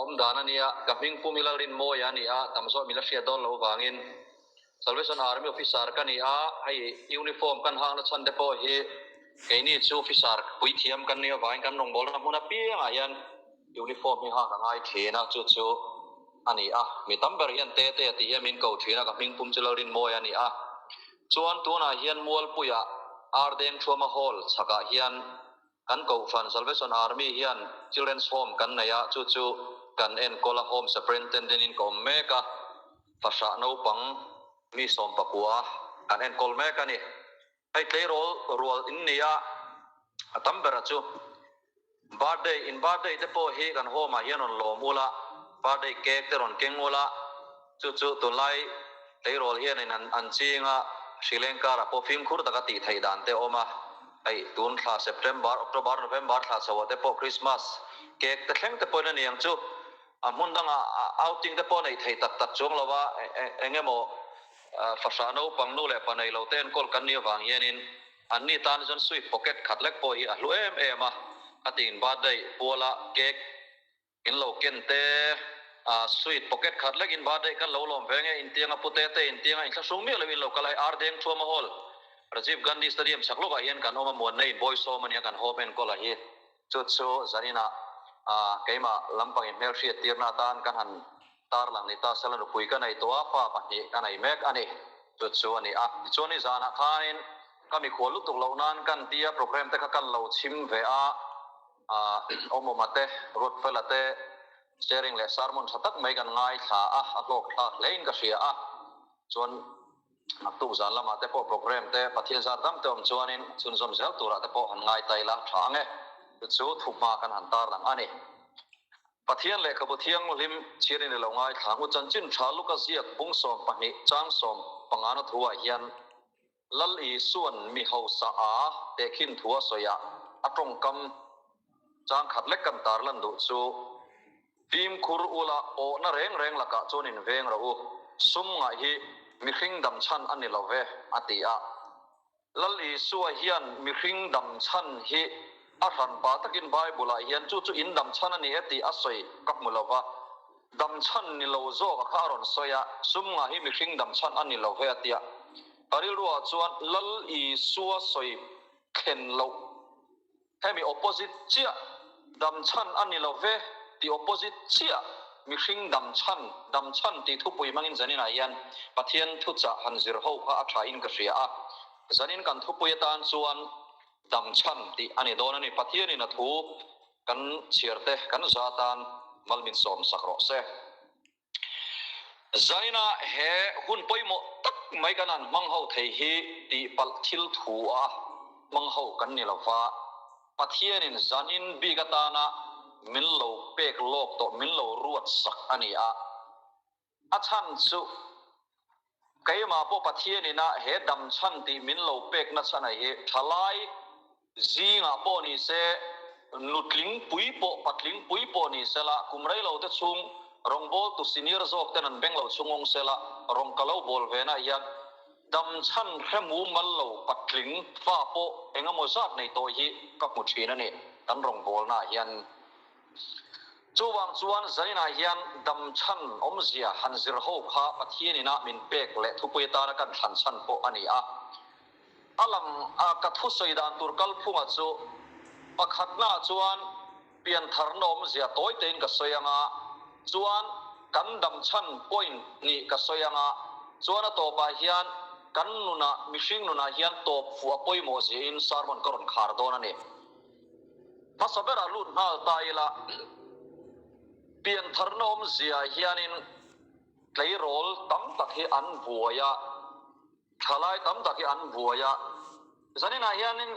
awm dan a nia, ka hming pum hi Lalrinmawia a ni a, tam zawk min la hriat dawn loh vangin Salvation Army officer ka ni a, hei uniform kan hakna chhan te pawh hi keini chu officer puithiam kan nih avangin kan rawngbawlna hmun apiangah hian uniform hi hak a ngai thin a, chu chu a ni a. Mi tam ber hian Tete tih hian min ko thin a, ka hming pum chu Lalrinmawia a ni a. Chuan tunah hian Mualpuia Ardeng Thuama Hall chhakah hian Kan Kohhran Salvation Army hian Children's Home kan nei a, chu chu kan enkawl a, Home Superintendent in ka awm mek a, fahrah naupang mi 19 kan enkawl mek a ni. Hei tleirawl rual in ni a, a tam ber a chu birthday in birthday te pawh hi kan home ah hian rawn lawm ula, birthday cake te rawn keng ula, chu chu tunlai tleirawl hianin an ching a, Sri Lanka-ah pawh fimkhur taka tih theih dan te a awm a. Hei tun thla September, October, November thla chho ah te pawh Christmas cake te thleng te pawhin a ni ang chu. A hmun dangah outing te pawh neih thei tak tak chuang lo a, eng emaw fahrah naupang nu leh pa nei lo te enkawl kan nih avang hianin anni tan chuan sweet pocket khat lek pawh hi a hlu em em a, a tiin birthday puala cake In lo ken te a sweet pocket khat lek in birthday kan lo lawm ve nge in tianga pute te in tianga in thlahrung miah lo in lo kal a hei Ardeng Thuama Hall Rajiv Gandhi Stadium chhak lawkah hian kan awm a muanna in bawi sawm ania kan hawp enkawl a hi chu chu zaninah a keimah lampang in hmelhriat tirna atan kan han tarlang ni ta sela nupui ka nei tawh a fa pahnih ka nei mek ani chu chu ani a tichuan ni zanah khanin ka mikhual lutuk loh nan kan tia program te kha kan lo chhim ve a. Awmawma te, Ruatfela te sharing leh sermon tha tak mai kan ngaithla a, a hlawk thlak hlein ka hria a. Chuan naktuk zan lamah te pawh program te Pathian zar dam te awm chuanin chhunzawm zel turah te pawh han ngai ta ila tha ang e. Chu chu thuhma kan han tarlang a ni. Pathian lehkhabu thianghlim chhiarin i lo ngaithla ang u. Chanchin tha Luka ziak bung 12 chang 15 na thuah hian Lal Isua'n mi hausa a tehkhin thu a sawi a, a tawngkam chang khat lek kan tarlan duh chu, Fimkhur ula awhna reng reng lakah chuan in veng rawh u, sum ngah hi mihring dam chhan a ni lo ve, a ti a. Lal Isua hian mihring dam chhan hi a hranpa takin Bible-ah hian chu chu in dam chhan a ni e tih a sawi ka hmu lo va. Dam chhan ni lo zawk a kha a rawn sawi a, sum ngah hi mihring dam chhan a ni lo ve a tia. Ka rilruah chuan Lal Isua sawi thlen loh hemi opposite chiah dam chhan a ni lo ve tih opposite chiah mihring dam chhan, dam chhan tih thupui hmangin zaninah hian Pathian thuchah han zir ho kha a tha in ka hria a. Zanin kan thupui atan chuan dam chhan tih a ni dawn a ni. Pathianin a thu Kan chhiarte kan za tan mal min sawm sak rawh se. Zaina he hun pawimawh tak mai kan han hmang ho thei hi tihpalh thil thu a hmang ho kan ni lo va, Pathianin zanin bik atana min lo pek lawk tawh min lo ruat sak a ni a. A chhan chu keimah pawh Pathian ina he dam chhan tih min lo pek nachhan a hi thalai zingah pawh ni se, nutling pui pawh patling pui pawh ni sela, kum rei lo te chhung rawngbawltu senior zawk ten an beng lo chhungawng sela, rawng ka lo bawl ve na hian dam chhan hre mumal lo patling fa pawh engemaw zat nei tawh hi ka hmu thin a ni kan rawngbawlnaah hian. Chuvang chuan zaninah hian dam chhan awmzia han zir ho kha Pathian inah min pek leh thupui atana kan thlan chhan pawh a ni a. A lang a ka thusawi dan tur kalphunga chu pakhatnaah chuan piantharna awmzia tawi tein ka sawi anga, chuan kan dam chhan point hnih ka sawi anga, chuan a tawpah hian kan nunah mihring nunah hian tawp fuh a pawimawh ziahin sermon ka rawn khar dawn a ni. Hmasa berah lut nghal ta ila, piantharna awmzia hianin tleirawl tam tak hi an buai a, thalai tam tak hi an buai a. Zaninah hianin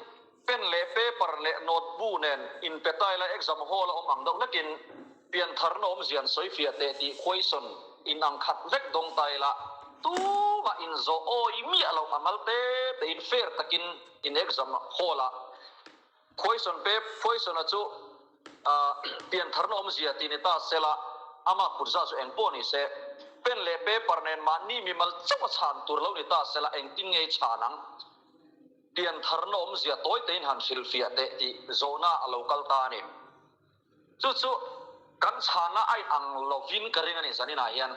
pen leh paper leh note bu nen inpe ta ila exam hall a awm ang deuh hlekin piantharna awmzia an sawi fiah teh tih question inang khat vek dawng ta ila tumah inzawh awi miah loh a mal te tein fair takin in exam hall ah Question pe question a chu piantharna awmzia tih ni ta sela ama kut zah chu eng pawh ni se pen leh paper nen mahni mimal chauh a chhan tur lo ni ta sela engtin nge i chhan ang? Piantharna awmzia tawi tein han hrilhfiah teh tih zawhna a lo kal ta a ni. Chu chu. Kan chhana a inang lovin ka ring a ni zaninah hian.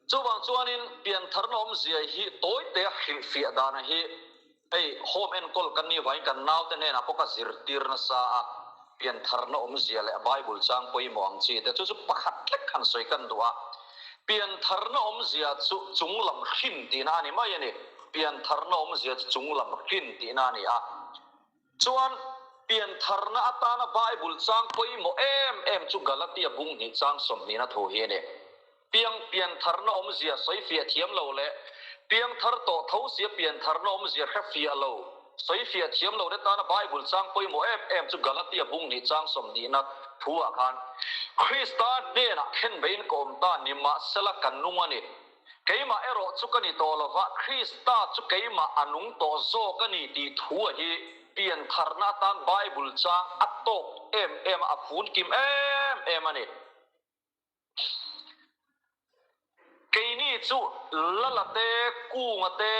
Chuvang chuanin piantharna awmzia hi tawite hrilhfiah dana hi hei home enkawl kan nih vangin kan naute hnenah pawh ka zirtir nasa a, piantharna awmzia leh Bible chang pawimawh ang chi te chu chu pakhat hlek han sawi kan duh a. Piantharna awmzia chu chunglam hrin tihna a ni mai a ni. Piantharna awmzia chu chunglam hrin tihna a ni a. Chuan, piantharna atana Bible chang pawimawh em em chu Galatia bung hnih chang sawmhnihna thu hi a ni. Piang piantharna awmzia sawifiah thiam lo leh piangthar tawh tho sia piantharna awmzia hrefiah lo, sawifiah thiam lo te tana Bible chang pawimawh em em chu Galatia bung hnih chang sawmhnihna thu ah khan Krista hnenah khenbeiin ka awm ta nimahsela ka nung a ni. Keimah erawh chu ka ni tawh lo va, Krista chu keimah a nung tawh zawk a ni tih thu a hi piantharna atan Bible chang a tawk em em a, a funkim em em a ni. Keini chu Lala te, Kunga te,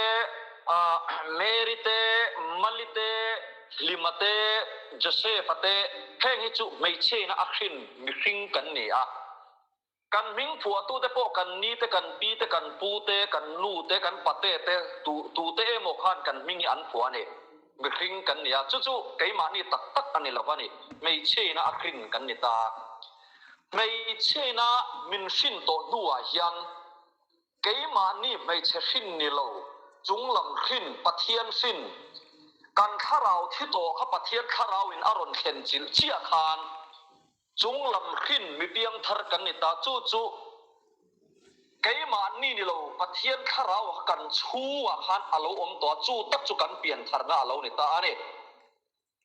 Mary te, Mali te, Hlima te, Joseph-a te, heng hi chu hmeichhiaina a hrin mihring kan ni a. Kan hming phuahtute pawh kan ni te, kan pi te, kan pu te, kan nu te, kan pate te, tu tute emaw khan kan hming hi an phuah a ni. Mihring kan ni a, chu chu keimahni tak tak a ni lo va ni. Hmeichhiaina a hrin kan ni ta. Hmeichhiaina min hrin tawh hnuah hian keimahni hmeichhe hrin ni lo, chunglam hrin, Pathian hrin, kan thlarau thi tawh kha Pathian thlarauin a rawn thlen chilh chiah khan, Chunglam hrin mi piangthar kan ni ta, chu chu keimahni ni lo Pathian thlarau kha kan chhungah khan a lo awm tawh a, chu tak chu kan piantharna a lo ni ta a ni.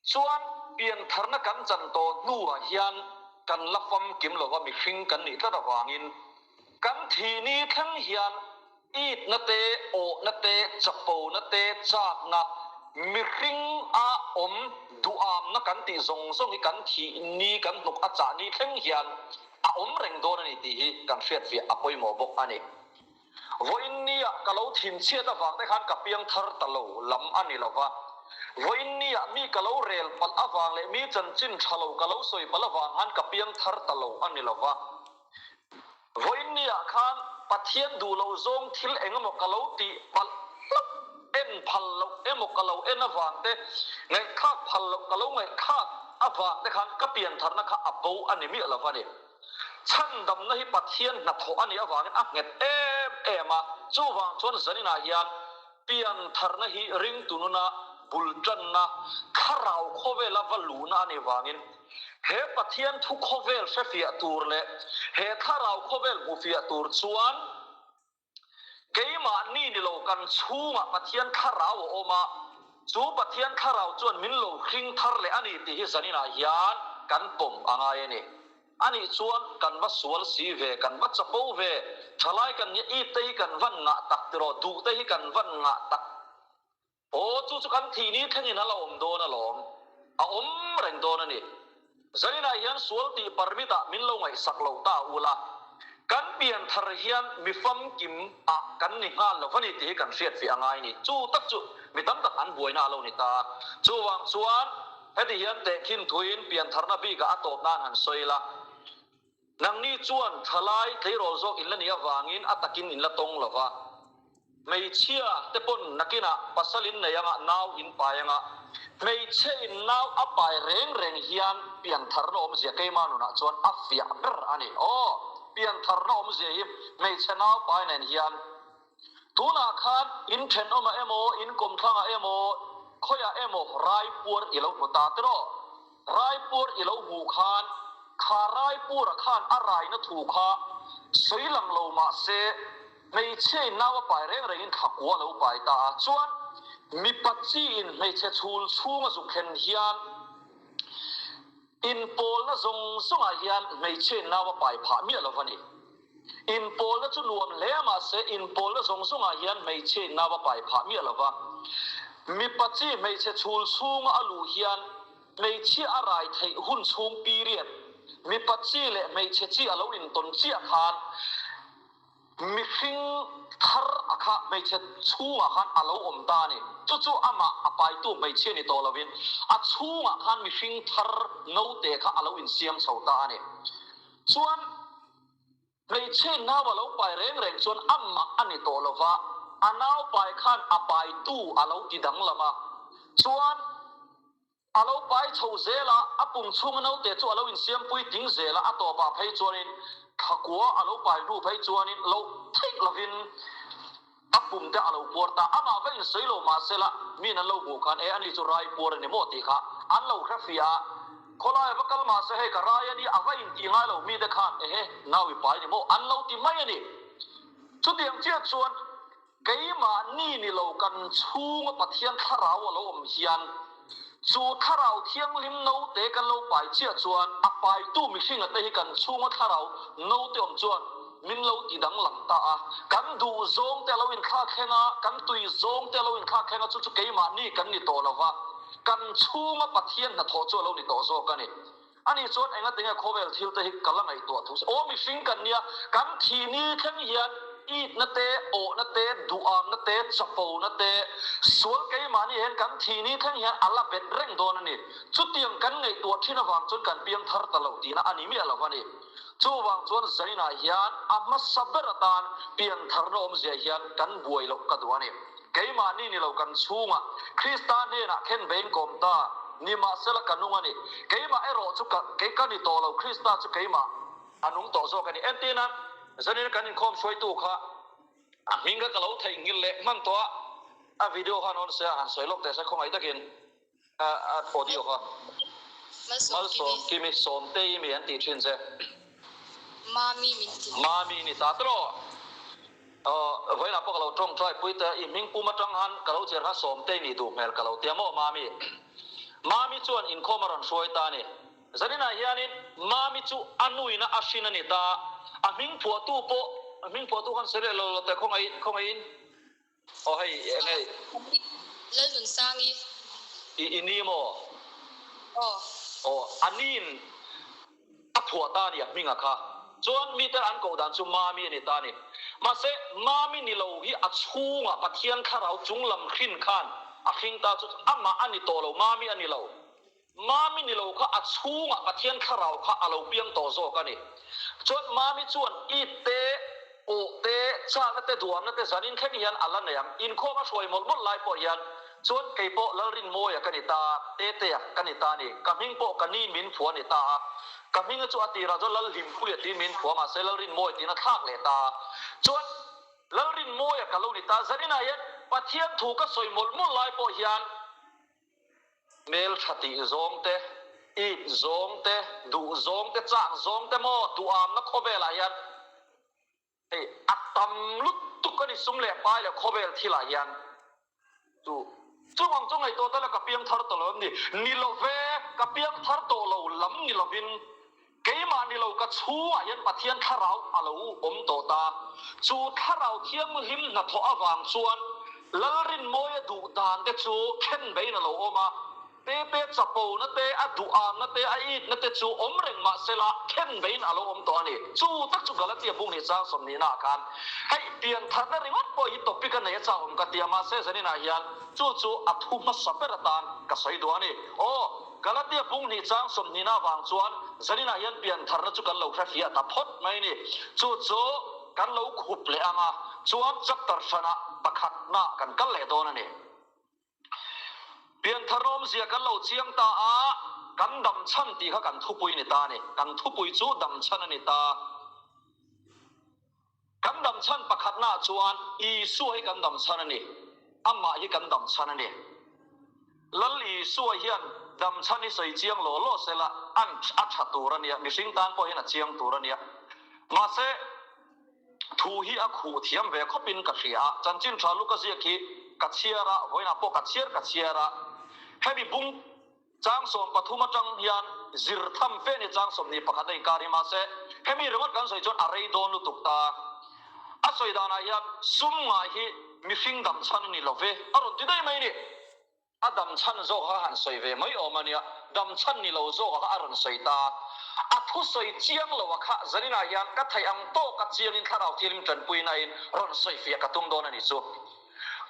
Chuan piantharna kan chan tawh hnuah hian kan la famkim lova mihring kan nih tlat avangin kan thihni thleng hian Itna te, awhna te, chapona te, chakna, mihring a awm duhamna kan tih zawng zawng hi kan thih ni, kan hnuk a chah ni thleng hian a awm reng dawn a ni tih hi kan hriatfiah a pawimawh bawk a ni. Vawiin nia ka lo thinchhiat avang te khan ka piang thar ta lo lam a ni lo va, vawiin nia mi ka lo rel palh avang leh mi chanchin tha lo ka lo sawi palh avang khan ka piang thar ta lo a ni lo va. Vawiin niah khan Pathian duh loh zawng thil eng emaw ka lo tih palh hlauh, en phal loh emaw ka lo en avang te, ngaihthlak phal loh ka lo ngaihthlak avang te khan ka piantharna kha a bo a ni miah lo va ni. Chhandamna hi Pathian hnathawh a nih avangin a nghet em em a, chuvang chuan zaninah hian Piantharna hi ringtu nuna bul tanna, thlarau khawvela va luhna a nih vangin he Pathian thu khawvel hrefiah tur leh he thlarau khawvel hmufiah tur chuan keimahni ni lo kan chhungah Pathian thlarau a awm a, chu Pathian thlarau chuan min lo hring thar leh a ni tih hi zaninah hian kan pawm a ngai a ni. Anih chuan kan va sual si ve, kan va chapo ve, thalai kan nia it te hi kan van ngah tak tiraw, duh te hi kan van ngah tak. Aw chu chu kan thih ni thlengin a la awm dawn alawm, a awm reng dawn a ni. Zaninah hian sual tih permit ah min lo ngaihsak lo ta ula, kan pian thar hian mi famkim ah kan ni nghal lo va ni tih hi kan hriatfiah a ngai ni. Chu tak chu mi tam tak an buaina a lo ni ta. Chuvang chuan. Heti hian tehkhin thuin piantharna bikah a tawp nan han sawi la, Nangni chuan thalai tleirawl zawk in la nih avangin a takin in la tawng lo va, hmeichhia te pawn nakinah pasal in nei anga nau in pai anga, hmeichhe in nau a pai reng reng hian piantharna awmzia keima nunah chuan a fiah ber a ni. Aw, piantharna awmzia hi hmeichhe nau pai nen hian Tunah khan in thenawmah emaw, in kawmthlangah emaw, khawiah emaw raipuar i lo hmu ta tiraw? Raipuar i lo hmuh khan kha raipura khan a raina thu kha sawi lang lo mah se, hmeichhiain nau a pai reng rengin thlakua a lo pai ta a. Chuan mipa chiin hmeichhe chhul chhunga zuk thlen hian inpawlna zawng zawngah hian hmeichhiain nau a pai phah miah lo va ni. Inpawlna chu nuam hle a, mahse inpawlna zawng zawngah hian hmeichhia in nau a pai phah miah lo va. Mipa chi hmeichhe chhul chhunga a luh hian hmeichhia a rai theih hun chhung period, mipa chi leh hmeichhe chi a lo intawn chiah khan. Mihring thar a kha hmeichhe chhungah khan a lo awm ta a ni. Chu chu amah a paitu hmeichhia ni tawh lovin a chhungah khan mihring thar naute kha a lo insiam chho ta a ni. Chuan hmeichhe nau a lo pai reng reng chuan amah a ni tawh lova, a nau pai khan a paitu a lo ti danglam a. Chuan. A lo pai chho zel a, a pum chhunga naute chu a lo insiam puitling zel a, a tawpah phei chuanin thlakua a lo pai hnu phei chuanin lo theih lovin a pum te a lo puar ta. Amah va insawi lo mahsela miin an lo hmuh khan e ani chu rai puar a ni maw tih kha an lo hre fiah a, khawlai a va kal mahse hei ka rai a ni a va intih ngai lo mite khan ehe nau i pai ni maw an lo ti mai a ni. Chutiang chiah chuan Keimahni ni lo kan chhunga Pathian thlarau a lo awm hian chu thlarau thianghlim naute kan lo pai chiah chuan a paitu mihringa te hi kan chhunga thlarau naute awm chuan min lo ti danglam ta a, kan duh zawng te a lo inthlak thleng a, kan tui zawng te a lo inthlak thleng a, chu chu keimahni kan ni tawh lo va, kan chhunga Pathian hnathawh chu a lo ni tawh zawk a ni. Ani chuan engatinge khawvel thil te hi ka la ngaihtuah thu se. Aw mihring kan nia, kan thih ni thleng hian itna te, awhna te, duhamna te, chapona te, sual keimahni hian kan thih ni thleng hian a la bet reng dawn a ni. Chutiang kan ngaihtuah thin avang chuan kan piang thar ta lo tihna a ni miah lo a ni. Chuvang chuan zainah hian a hmasa ber atan pian tharna awmzia hian kan buai loh ka duh a ni. Keimahni ni lo kan chhungah Krista hnenah khen ve in kawm ta, nimahsela ka nung a ni. Keimah erawh chu ka, kei ka ni tawh lo, Krista chu keimah a nung tawh zawk a ni. Entirna, zanin kan inkhawm hruaitu kha a hming kha ka lo theihnghilh leh hman tawh a, a video khan awn se a han sawi lawk teh se khawngaih takin. A audio kha. Malsawm Kimi Sawmtei mi an tih thin che. Mami min ti. Mami ni ta tawh. Aw vawiinah pawh ka lo tawngtai pui te i hming pum atang han ka lo chhiar kha Sawmtei nih duh hmel ka lo tia maw Mami. Mami chuan inkhawm a rawn hruai ta a ni. Zaninah hianin Mami chu a nuina a hrin a ni ta. A hming phuahtu pawh hming phuahtu khan sawi leh lo lo teh khawngaih khawngaihin. Aw hei eng hei. Lalnunsangi. I i ni maw? Aw. Aw a niin a phuah ta a ni a hminga kha. Chuan mite an koh dan chu Mami a ni ta a ni. Mahse Mami ni lo hi a chhungah Pathian thlarau chunglam hrin khan a hring ta chu amah a ni tawh lo, Mami a ni lo. Mami ni lo kha a chhungah Pathian thlarau kha a lo piang tawh zawk a ni. Chuan Mami chuan it te, awh te, chakna te, duamna te zanin thleng hian a la nei ang. Inkhawm a hruai mawlh mawlh lai pawh hian chuan kei pawh Lalrinmawia ka ni ta, Tetea ka ni ta a ni. Ka hming pawh ka niin min phuah a ni ta a. Ka hminga chu a tirah chuan Lalhlimpuia tiin min phuah mahse Lalrinmawia tiin a thlak leh ta a. Chuan Lalrinmawia ka lo ni ta. Zaninah hian Pathian thu ka sawi mawlh mawlh lai pawh hian, Hmel tha tih zawng te, it zawng te, duh zawng te, chak zawng te maw duhamna khawvelah hian hei a tam lutuk a ni sum leh pai leh khawvel thilah hian chu chung ang chu ngaihtuah ta la ka piang thar tawh lo em ni? Ni lo ve, ka piang thar tawh lo lam ni lovin Keimah ni lo ka chhungah hian Pathian thlarau a lo awm tawh ta. Chu thlarau thianghlim hnathawh avang chuan Lalrinmawia duh dan te chu khen bein a lo awm a. Tete chapona te, a duhamna te, a itna te chu awm reng mah sela khen bein a lo awm tawh a ni. Chu tak chu Galatia bung hnih chang sawmhnihnaah khan hei piantharna ringawt pawh hi topic a nei a chauhawm ka ti a, mahse zaninah hian chu chu a thu hmasa ber atan ka sawi duh a ni. Aw! Galatia bung hnih chang sawmhnihna avang chuan zaninah hian piantharna chu kan lo hre fiah ta phawt mai a ni. Chu chu kan lo khup leh ang a, chuan chapter hranah pakhatna kan kal leh dawn a ni. Piantharna awmzia kan lo chiang ta a, kan damchhan tih kha kan thupui a ni ta a ni. Kan thupui chu damchhan a ni ta. Kan damchhan pakhatnaah chuan Isua hi kan damchhan a ni. Amah hi kan damchhan a ni. Lal Isua hian damchhan hi sawi chiang law law sela an a tha tur a nia, mihring tan pawh hian a chiang tur a nia. Mahse, thu hi a khuh thiam ve khawpin ka hria a, chanchin tha Luka ziak hi ka chhiar a, vawiinah pawh ka chhiar ka chhiar a, hemi bung, Chang 13 atang hian zir tham fe ni chang 21 a inkar hi mahse hemi ringawt kan sawi chuan a rei dawn lutuk ta. A sawi danah hian sum ngah hi mihring dam chhan a ni lo ve a rawn ti daih mai ni. A dam chhan zawk kha han sawi ve mai awm a nia, dam chhan ni lo zawk kha a rawn sawi ta. A thusawi chiang lo a kha zaninah hian ka theih ang tawka chiangin thlarau thianghlim tanpuinain rawn sawi fiah ka tum dawn a ni chu.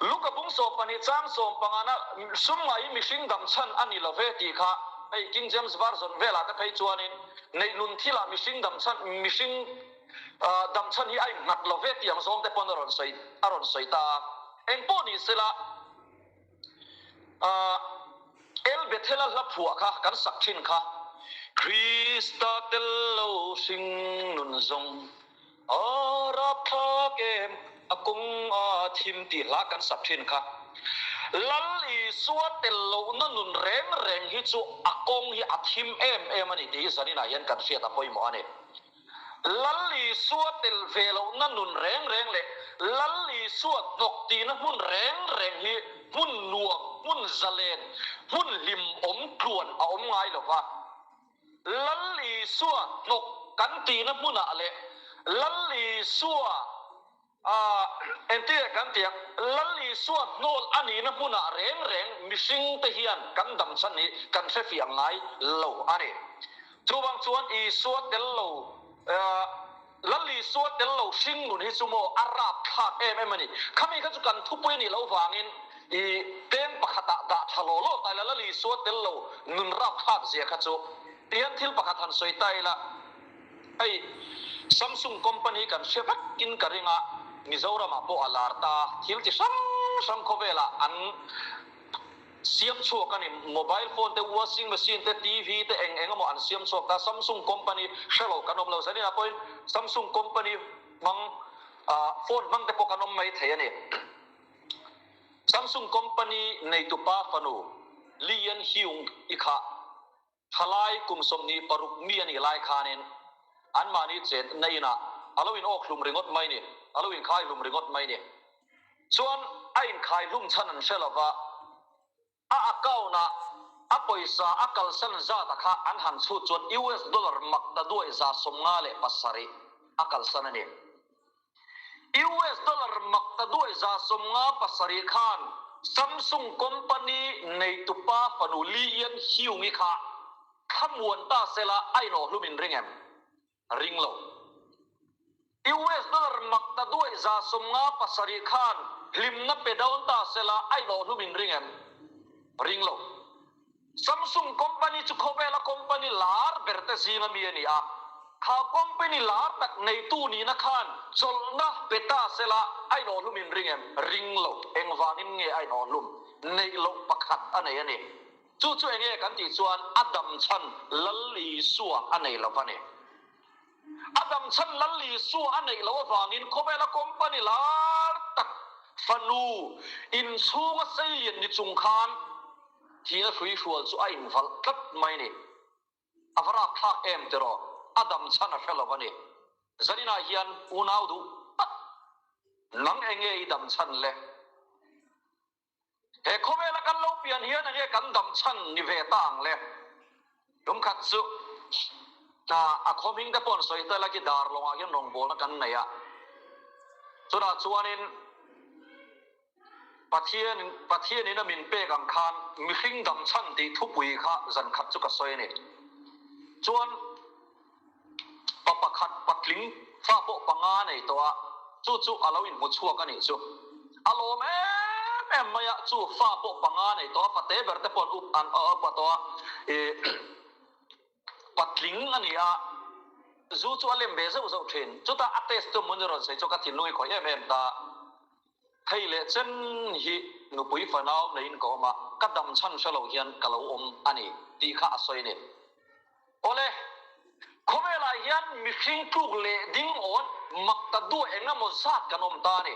Luka bung 12 chang sawmpangana sum ngaiin mihring dam chhan a ni lo ve tih kha hei King James Version velah te phei chuanin neihnun thilah mihring dam chhan mihring dam chhan hi a innghat lo ve tih ang zawng te pawn a rawn sawi a rawn sawi ta a. Engpawh ni sela. El Bethela hla phuah kha kan sak thin kha. Krista tel lo hring nun zawng a rapthlak em a kawng a thim tih hla kan sak thin kha. Lal Isua tel lohna nun reng reng hi chu a kawng hi a thim em em a ni tih hi zaninah hian kan hriat a pawimawh a ni. Lal Isua tel ve lohna nun reng reng leh Lal Isua hnawk tihna hmun reng reng hi hmun nuam, hmun zalen, hmun hlimawm tluan a awm ngai lo va. Lal Isua hnawk kan tihna hmunah leh Lal Isua A, engtin nge kan ti ang? Lal Isua hnawl a nihna hmunah reng reng mihringte hian kan dam chhan hi kan hre fiah ngai lo a ni. Chuvang chuan Isua tel lo, Lal Isua tel lo hring nun hi chu maw a rapthlak em em a ni. Khami kha chu kan thupui a nih loh vangin i peng pakhatah dah tha law law ta ila Lal Isua tel lo nun rapthlak zia kha chu tihian thil pakhat han sawi ta ila. Hei Samsung company kan hre vek in ka ring a, Mizoram ah pawh a lar ta, thil chi hrang hrang khawvel ah an siam chhuak a ni, mobile phone te, washing machine te, TV te eng eng emaw an siam chhuak ta, Samsung company hre lo kan awm lo, zanin ah pawhin Samsung company hmang phone hmang te pawh kan awm mai thei a ni. Samsung company neitupa fanu Lee Yen Hyung i kha. Thalai kum 26 mi a nih lai khanin anmahni chenna inah a lo in awk hlum ringawt mai ni, a lo inkhai hlum ringawt mai ni. Chuan a inkhai hlum chhan an hre lova, a account-ah a pawisa a kalsan zata kha an han chhut chuan US dollar mak ta duai 57 a kalsan a ni. US dollar mak ta duai 57 khan Samsung company neitupa fanu Lee Ian Hyung-i kha thlamuan ta sela a inawhhlum in ring em? Ring lo. US dollar mak ta duai 57 khan hlimna pe dawn ta sela a inawhhlum in ring em? Ring lo. Samsung company chu khawvela company lar ber te zinga mi a ni a, kha company lar tak neitu nihna khan chawlhna pe ta sela a inawhhlum in ring em? Ring lo. Engvangin nge a inawhhlum? Neih loh pakhat a nei a ni. Chu chu enge kan tih chuan a dam chhan Lal Isua a nei lo va ni. A dam chhan Lal Isua a neih loh avangin khawvela company lar tak fanu inchhunga seilian ni chung khan thihna hrui hrual chu a invalh tlat mai ni. A va rapthlak em tiraw? A dam chhan a hre lo a ni. Zaninah hian unau duh tak nang enge i dam chhan le? He khawvela kan lo pian hian enge kan dam chhan ni ve ta ang le? Lungkhat chu a khaw hming te pawh an sawi tel a khi Darlawngah hian rawngbawlna kan nei a, chutah chuanin Pathian Pathianin a min pek ang khan mihring dam chhan tih thupui kha zan khat chu ka sawi a ni. Chuan pa pakhat patling fa pawh panga nei tawh a, chu chu a lo inhmu chhuak a nih chu. A lawm em em mai a, chu fa pawh panga nei tawh a, fate ber te pawh an up an upa tawh a, ih patling a ni a, zu chu a lem ve zauh zauh thin. Chutah a test chu mun i rawn sawi chu ka thinlung i khawih em em ta. Hei leh chen hi nupui fanau neiin ka awm a, ka dam chhan hre lo hian ka lo awm a ni tih kha a sawi a ni. Awle, khawvelah hian mihring tluk leh ding awn mak ta duah eng emaw zat kan awm ta a ni.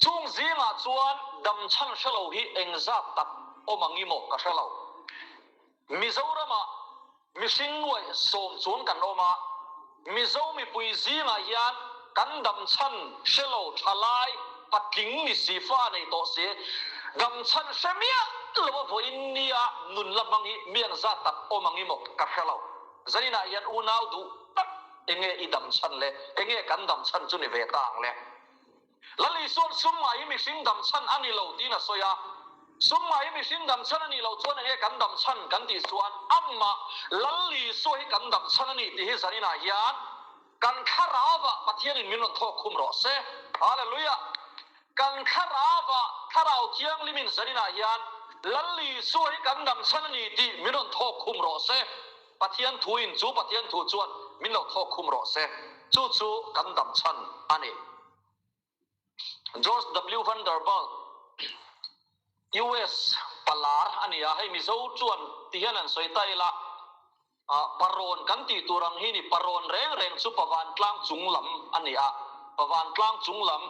Chung zingah chuan dam chhan hre lo hi eng zat tak awm ang i maw ka hre lo. Mizoramah mihring nuaih sawm chuan kan awm a, Mizo mipui zingah hian kan dam chhan hre lo thalai patling ni si fa nei tawh si, dam chhan hre miah lo a vawiin nia nun la hmang hi mi ang zat tak awm ang i maw ka hre lo. Zaninah hian unau duh tak enge i dam chhan le, enge kan dam chhan chu ni ve ta ang le. Lal Isuan sum ngai hi mihring dam chhan a ni lo tiin a sawi a. Sum ngah hi mihring dam chhan a nih loh chuan enge kan dam chhan kan tih chuan amah Lal Isua hi kan dam chhan a ni tih hi zaninah hian kan thlarauah Pathianin min rawn thawk khum rawh se. Hallelujah! Kan thlarauah Thlarau Thianghlimin zaninah hian Lal Isua hi kan dam chhan a ni tih min rawn thawk khum rawh se. Pathian thuin chu Pathian thu chuan min lo thawk khum rawh se. Chu chu kan dam chhan a ni. George W. Vanderbilt, US palar a ni a, hei Mizo chuan ti hian an sawi ta ila, parawn kan tih tur ang hi ni, parawn reng reng chu Pavantlang chung lam a ni a, Pavantlang chung lam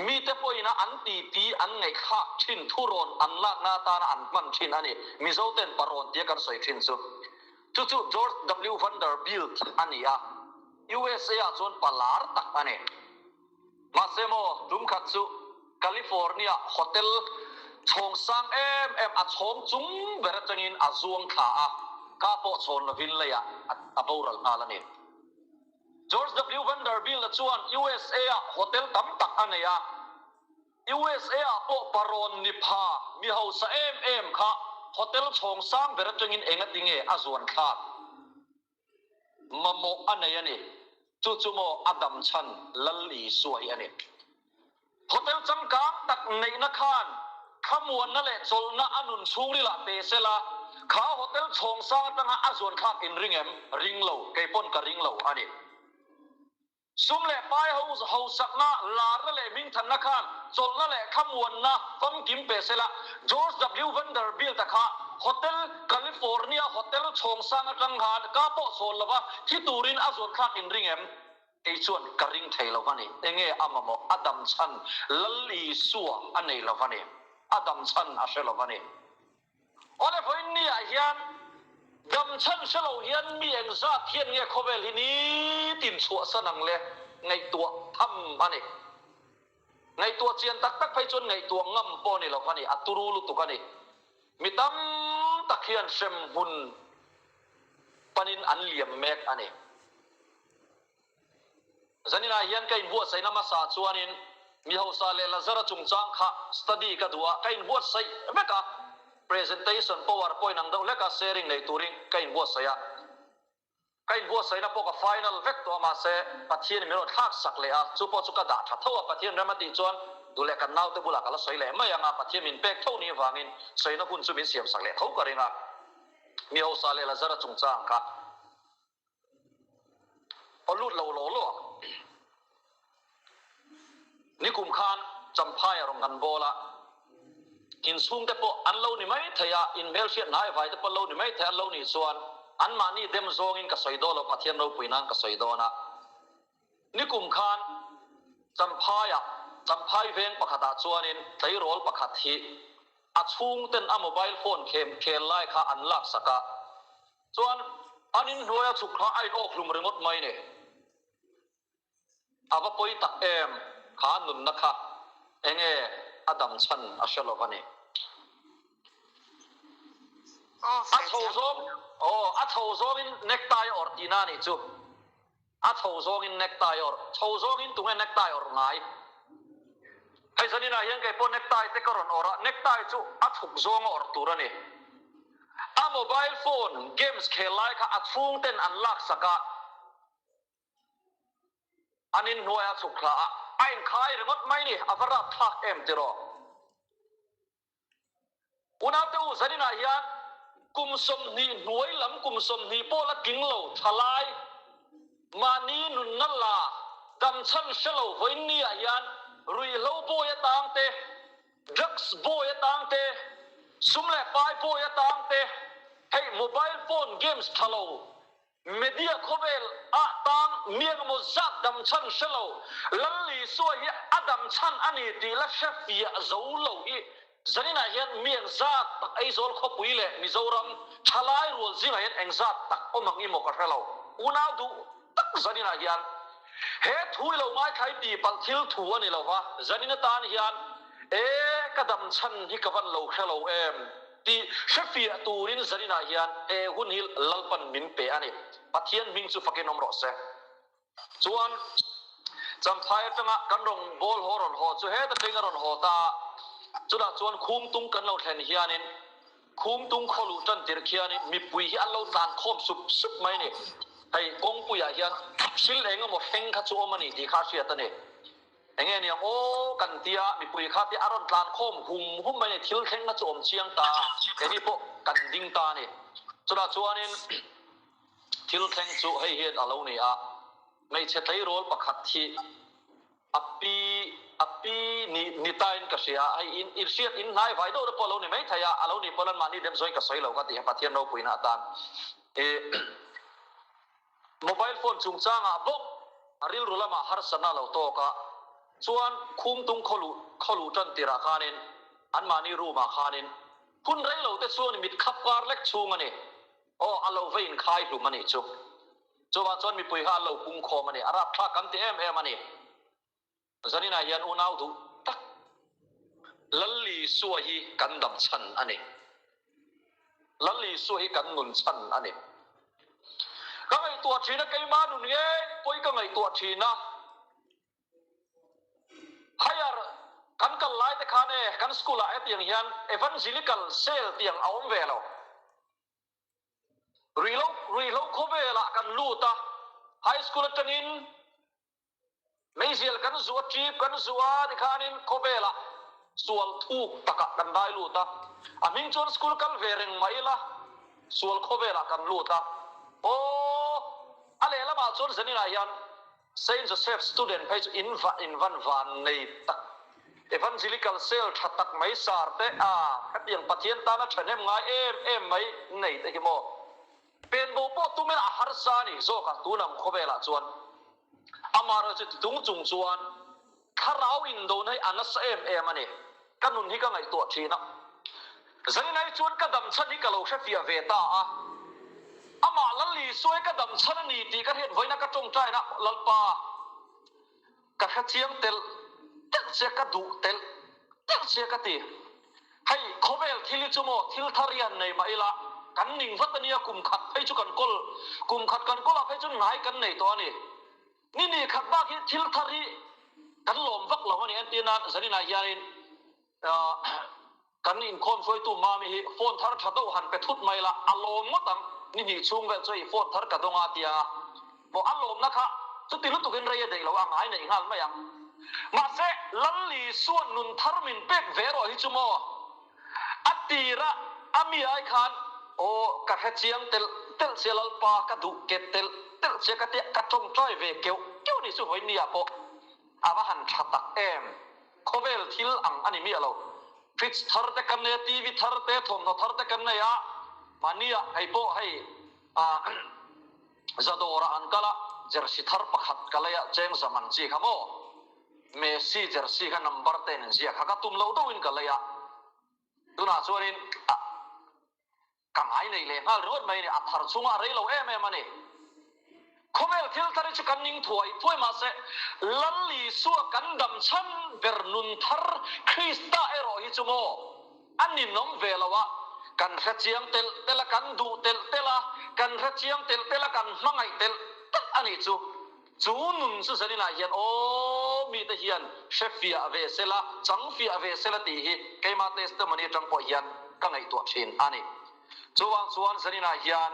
mite pawhin a an titi an ngaihthlak thin thurawn an lakna atana an hman thin a ni, Mizo ten parawn tia kan sawi thin chu. Chu chu George W. Vanderbilt a ni a, USA ah chuan palar tak a ni. Mahse maw, tum khat chu California hotel chhawng sang em em a chhawng chung ber atangin a zuang thla a, ka pawh chhawn lovin leiah a boral nghal a ni. George W. Vanderbilt-a chuan USA-ah hotel tam tak a nei a, USA-ah pawh parawn ni pha mi hausa em em kha hotel chhawng sang ber atangin engatinge a zuan thlak? Mamawh a nei a ni. Chu chu maw a dam chhan Lal Isua hi a ni. Hotel changkang tak neihna khan thlamuanna leh chawlhna a nun chhungrilah pe se la, kha hotel chhawng sang atanga a zuan thlak in ring em? Ring lo, kei pawn ka ring lo a ni. Sum leh pai ho hausakna, larna leh hmingthanna khan chawlhna leh thlamuanna famkim pe se la, George W. Vanderbilt-a kha Hotel California hotel chhawng sang atang khan ka pawh chhawn lova thi turin a zuan thlak in ring em? Kei chuan ka ring thei lo va ni. Enge a mamawh? A dam chhan Lal Isua a nei lo va ni. A dam chhan a hre lo va ni. Awle vawiin ah hian dam chhan hre lo hian mi engzat hian nge khawvel hi nitin chhuahsan ang le ngaihtuah tham a ni. Ngaihtuah chian tak tak phei chuan ngaihtuah ngam pawh a ni lo a ni, a turu lutuk a ni. Mi tam tak hian hremhmun panin an liam mek a ni. Zaninah hian ka inbuatsaihna hmasa chuanin mi hausa leh Lazara chungchang kha study ka duh a, ka inbuatsaih vek a, presentation power point ang deuh hleka sharing nei turin ka inbuatsaih a. Ka inbuatsaihna pawh ka final vek tawh a, mahse Pathianin min rawn thlak sak leh a, chu pawh chu ka dah tha tho a, Pathian rem a tih chuan duh leh kan naute bulah ka la sawi leh mai ang a, Pathian min pek tho ni avangin sawina hun chu min siam sak leh tho ka ring a, mi hausa leh Lazara chungchang kha. Aw lut lo lo lo ang. Nikum khan Champhai a rawn kan bawl a, inchhungte pawh an lo ni mai thei a, inhmelhriat hnai vai te pawh an lo ni mai thei a, an lo nih chuan anmahni dem zawngin ka sawi dawn lo, Pathian ropui nan ka sawi dawn a. Nikum khan Champhaiah, Champhai veng pakhatah chuanin tleirawl pakhat hi a chhungten a mobile phone khem khel lai kha an laksak a, Chuan an inhnuaia chhuk kha a in awk hlum ringawt mai ni. A va pawi tak em, kha nunna kha enge a dam chhan a hre lo va ni. A chho zawng, aw, a chho zawngin necktie a awrh tihna a nih chu. A chho zawngin necktie awrh. Chho zawngin tunge necktie awrh ngai? Hei zaninah hian kei pawh necktie te ka rawn awrh a, necktie chu a chhuk zawnga awrh tur a ni. A mobile phone games khel lai kha a chhungten an laksak a, an inhnuai a chhuk thla a, a inkhai ringawt mai ni, a va rapthlak em tiraw? Unaute u, zaninah hian kum 20 hnuai lam kum 20 pawh la tling lo thalai mahni nunna la damchhan hre lo vawiinniah hian ruihhlo bawi atang te, drugs bawi atang te, sum leh pai bawi atang te, hei mobile phone games tha lo Media khawvel ah tang mi engemaw zat dam chhan hre lo, Lal Isua hi a dam chhan a ni tih la hre fiah zo lo hi zaninah hian mi engzat tak Aizawl khawpui leh Mizoram thalai rual zingah hian engzat tak awm ang i maw ka hre lo. Unau duh tak zaninah hian he thu i lo ngaithla i tihpalh thil thu a ni lo va, zanin atan hian e ka dam chhan hi ka van lo hre lo em? Tih hrefiah turin zaninah hian he hun hi Lalpan min pe a ni. Pathian hming chu fakin awm rawh se. Chuan Champhai atanga kan rawn bawl haw rawn haw chu heta teng a rawn haw ta a. Chutah chuan Khumtung kan lo thlen hianin Khumtung khaw luh tan tirh khianin mipui hi an lo tlan khawm sup sup mai a ni. Hei kawngpuiah hian thil eng emaw thleng kha chu awm a ni tih kha a hriat a ni. Enge niang aw kan tia mipui kha te a rawn tlan khawm hum hum mai a ni. Thil thleng kha chu awm chiang ta, keini pawh kan ding ta a ni. Chutah chuanin thil thleng chu hei hian a lo ni a, hmeichhe tleirawl pakhat hi A pi, a pi ni, ni tain ka hria a, hei in, in hriat in hnai vai deuh te pawh a lo ni mai thei a, a lo nih pawn anmahni dem zawin ka sawi lo ka tih a Pathian ropuina atan i mobile phone chungchangah bawk a rilru lamah harsatna a lo tawk a, chuan khumtung khaw luh, khaw luh tan tirah khanin anmahni room ah khanin hun rei lo te chuan mit khap kar lek chhung a ni, aw a lo va inkhai hlum a nih chu. Chuvang chuan mipui kha an lo pung khawm a ni. A rapthlak kan ti em em a ni. Zaninah hian unau duh tak Lal Isua hi kan dam chhan a ni. Lal Isua hi kan nun chhan a ni. Ka ngaihtuah thin a, keimah nun ngei pawhin ka ngaihtuah thin a. Higher kan kal lai te khan e, kan school ah hetiang hian Evangelical Cell tiang a awm ve lo. Ruihhlo ruihhlo khawvelah kan lut a, high school atangin meizial kan zuh a, trip kan zuh a tikhanin khawvelah sual thuk takah kan dai lut a, a hming chuan school kal ve reng mah ila sual khawvelah kan lut a, aw a lehlamah chuan zaninah hian Saint Joseph student phei chu in va in van van nei tak Evangelical cell tha tak mai sar te a hetiang Pathian tana thahnem ngai em em mai nei te hi maw pen bo pawh tum ila a harsa a ni zawk a tun ang khawvelah chuan amaherawhchu chu titung chung chuan Thlarau indona hi a nasa em em a ni. Ka nun hi ka ngaihtuah thin a. Zainai chuan ka dam chhan hi ka lo hrefiah ve ta a. Amah Lal Isua hi ka dam chhan a ni tih ka hriat vawiin a ka tawngtaina Lalpa ka hrechiang telh telh che ka duh telh telh che ka ti. Hei khawvel thil hi chu maw thil thar hi han nei mah ila kan ning vat a nia kum khat phei chu kan kawl kum khat kan kawlah phei chuan ngai kan nei tawh a ni. Ni ni khat bak hi thil thar hi kan lawm vak lo a ni. Entir nan zaninah hianin kan inkhawm hruaitu Mami hi phone thar tha deuh han pe thut mai la, a lawm ngawt ang. Ni hnih chhung vel chu hei phone thar ka dawng a tia maw a lawmna kha chuti lutukin rei a daih lo a ngai neih nghal mai ang. Mahse Lal Isuan nun thar min pek ve erawh hi chu maw A tirah a mi ai khan, Aw, ka hre chiang telh telh che Lalpa, ka duh ke telh telh che ka tia ka tawngtai ve keuh keuh ni chu vawinia pawh a va han tha tak em. Khawvel thil ang a ni miah lo. Fridge thar te kan nei a, TV thar te, thawmhnaw thar te kan nei a, mahnia hei pawh hei ah Zadawrah an kal a, jersey thar pakhat ka lei a, cheng zaman chi kha maw? Messi jersey kha number te in ziak kha ka tum lo deuhin ka lei a, tunah chuanin ka ngai nei leh nghal ringawt mai a ni, a thar chungah a rei lo em em a ni. Khawvel thil thar hi chu kan ning thuai thuai mahse Lal Isua kan dam chhan ber nun thar Krista erawh hi chu maw a ninawm ve lo a, kan hre chiang telh telh a, kan duh telh telh a, kan hre chiang telh telh a, kan hmangaih telh telh a nih chu. Chu nun chu zaninah hian aw mite hian hre fiah ve sela, chang fiah ve sela tih hi keima testimony atang pawh hian ka ngaihtuah thin a ni. Chuvang chuan zaninah hian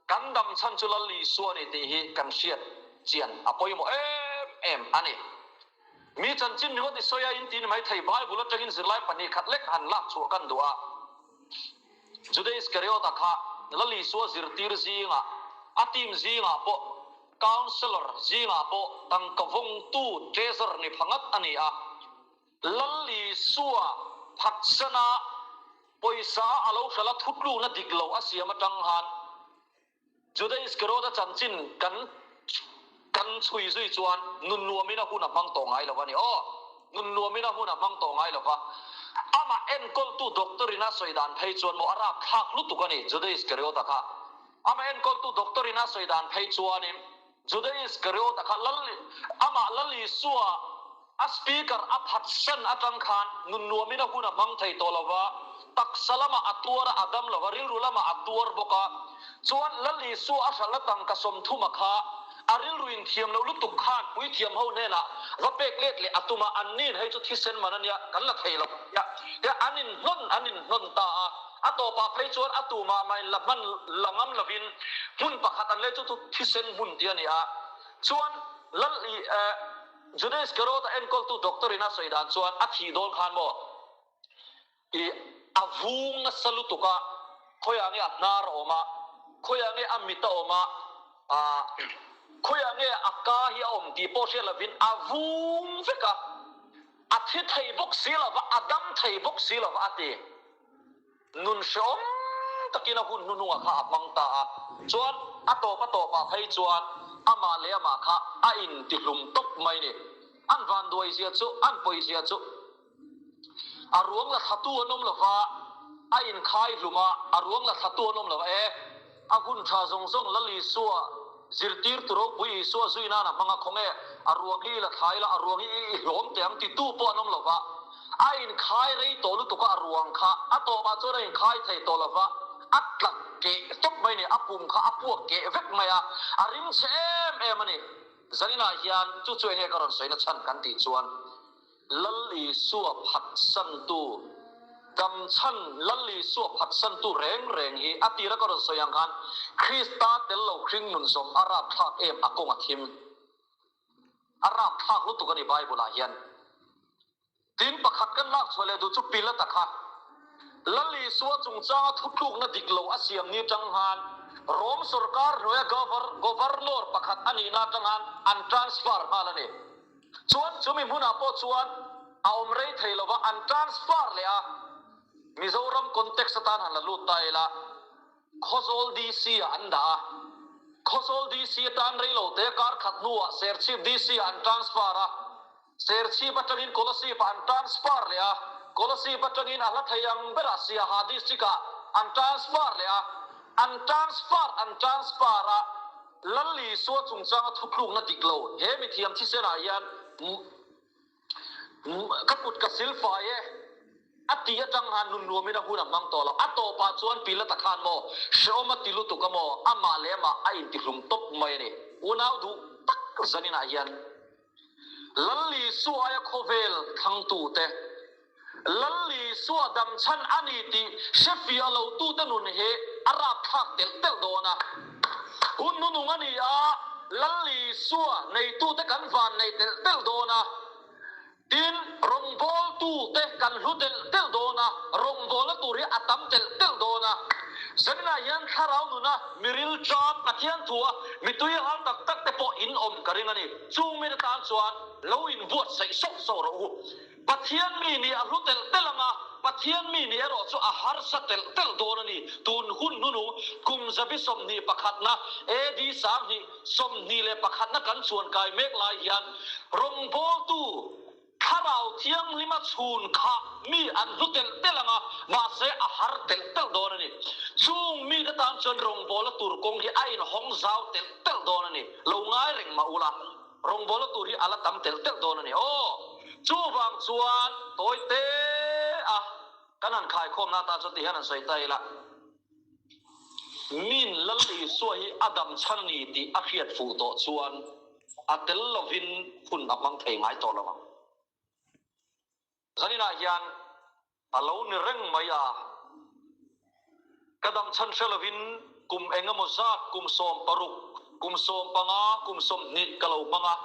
kan dam chhan chu Lal Isua a ni tih hi kan hriat chian a pawimawh em em a ni. Mi chanchin ringawt i sawi a in ti ni mai thei, Bible atangin zirlai 2 khat lek han lak chhuah kan duh a. Juda Iskariota kha Lal Isua zirtir zingah, a team zingah pawh, counsellor zingah pawh tangka vawngtu treasurer ni pha ngat a ni a. Lal Isua phatsana pawisa a lo hralh a thutlukna dik lo a siam atang han Juda Iskariota chanchin kan kan chhui zui chuan nun nuamin a hun a hmang tawh ngai lo a ni. Aw, nun nuamin a hun a hmang tawh ngai lo va. Amah enkawltu doctor in a sawi dan phei chuan maw a rapthlak lutuk a ni Juda Iskariota kha. Amah enkawltu doctor in a sawi dan phei chuanin Juda Iskariota kha Lal amah Lal Isua A speaker a phatsan atang khan nun nuamin a hun a hmang thei tawh lo va, taksa lamah a tuar a, a dam lo va, rilru lamah a tuar bawk a. Chuan Lal Isua a hralhna tangka 30 a kha a rilru inthiam loh lutuk khan puithiam ho hnenah va pek let leh a tum a, anni'n hei chu thisen man a nia, kan la thei lo. tia tia an inhnawn an inhnawn ta a. A tawpah phei chuan a tumah mah in la hman la ngam lovin hmun pakhat an lei chu chu thisen hmun tih a ni a. Chuan Lal i eh Juda Iskarota enkawltu doctor in a sawi dan chuan a thih dawn khan maw i a vung nasa lutuk a, khawiah nge a hnar a awm a, khawiah nge a mit a awm a, ah khawiah nge a ka hi a awm tih pawh hriat lovin a vung vek a, a thi thei bawk si lova, a dam thei bawk si lova a ti. Nun hrehawm takin a hun hnuhnungah kha a hmang ta a, chuan a tawp a tawpah phei chuan amah leh amah kha a intihlum tawp mai ni. An vanduaizia chu, an pawizia chu a ruang la thlatu an awm lova, a inkhai hlum a, a ruang la thlatu an awm lova e, a hun tha zawng zawng Lal Isua zirtirtu ropui Isua zui nan a hmang a, khawnge a ruang hi i la thlai la, a ruang hi i hlawm teh ang titu pawh an awm lova, a inkhai rei tawh lutuk a, a ruang kha a tawpah chuan a inkhai thei tawh lova, a tla keh tawp mai a ni, a pum kha a puak keh vek mai a, a rimchhe em em a ni. Zaninah hian chu chu enge ka rawn sawina chhan kan tih chuan, Lal Isua phatsantu, damchhan Lal Isua phatsantu reng reng hi a tira ka rawn sawi ang khan Krista tel lo hring nun zawm a rapthlak em a kawng a thim. A rapthlak lutuk a ni Bible ah hian. Tin pakhat kan lak chhuah leh duh chu Pilata kha Lal Isua chungchanga thutlukna dik lo a siam ni tang khan Rom sorkar hnuaia Governor pakhat a nihna atang khan an transfer nghal a ni. Chuan chumi hmunah pawh chuan a awm rei thei lova an transfer leh a, Mizoram context atan han la lut ta ila, Khawzawl DC ah an dah a, Khawzawl DC atan rei lo te kar khat hnuah Serchhip DC ah an transfer a, Serchhip atangin Kolasib ah an transfer leh a, Kolasib atangin a hla thei ang berah Siaha district ah an transfer leh a, an transfer an transfer a, Lal Isua chungchanga thutlukna dik lo he mithiam thisenah hian ka kut ka sil fai e a tih atang khan nun nuamin a hun a hmang tawh lo. A tawpah chuan Pilata khan maw hrehawm a ti lutuk a maw amah leh amah a intihlum tawp mai a ni. Unau duh tak zaninah hian Lal Isua aia khawvel thlangtute, Lal Isua damchhan a ni tih hrefiah lotute nun hi a rapthlak telh telh dawn a. Hun nunung a ni a, Lal Isua neitute kan vanneih telh telh dawn a. Tin, rawngbawltute kan hlu telh telh dawn a, rawngbawlna tur hi a tam telh telh dawn a. Zaninah hian thlarau nuna miril ṭam Pathian thua mitui hal tak tak te pawh in awm ka ring a ni. Chung mite tan chuan lo inbuatsaih sawk sawk rawh u. Pathian mi nih a hlu telh telh ang a, Pathian mi nih erawh chu a harsa telh telh dawn a ni. Tun hun hnunu kum zabi 21 pakhatna AD 2021 pakhatna kan chuan kai mek lai hian rawngbawltu Thlarau Thianghlima chhun kha mi an hlu telh telh ang a, mahse a har telh telh dawn a ni. Chung mite tan chuan rawngbawla tur kawng hi a inhawng zau telh telh dawn a ni. Lo ngai reng mah ula. Rawngbawla tur hi a la tam telh telh dawn a ni. Aw! Chuvang chuan tawi te a kan han khaikhawmna atan chuan tihian han sawi ta ila, Min Lal Isua hi a dam chhan a ni tih a hriat fuh tawh chuan a tel lovin hun a hmang thei ngai tawh lo ang. Zaninah hian a lo ni reng mai a, ka dam chhan hre lovin kum eng emaw zat, kum 16, kum 15, kum 20 ka lo hmang a,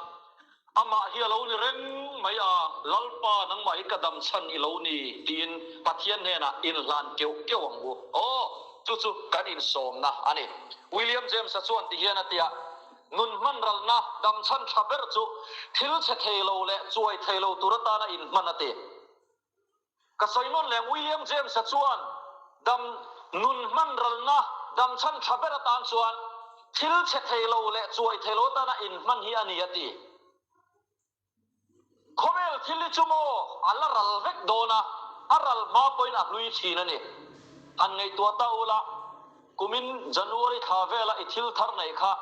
amah hi a lo ni reng mai a, Lalpa nangmah hi ka dam chhan i lo ni tiin Pathian hnenah inhlan keuh keuh ang u. Aw, chu chu kan insawmna a ni. William James-a chuan tihian a ti a, Nun hman ralna dam chhan tha ber chu thil chhe thei lo leh chuai thei lo tur atana inhman a ti. Ka sawi nawn leng William James-a chuan dam nun hman ralna dam chhan tha ber atan chuan thil chhe thei lo leh chuai thei lo atana inhman hi a ni a ti. Khawvel thil hi chu maw a la ral vek dawn a, a ral hma pawhin a hlui thin a ni. Han ngaihtuah ta ula, kumin January thla vela i thil thar neih kha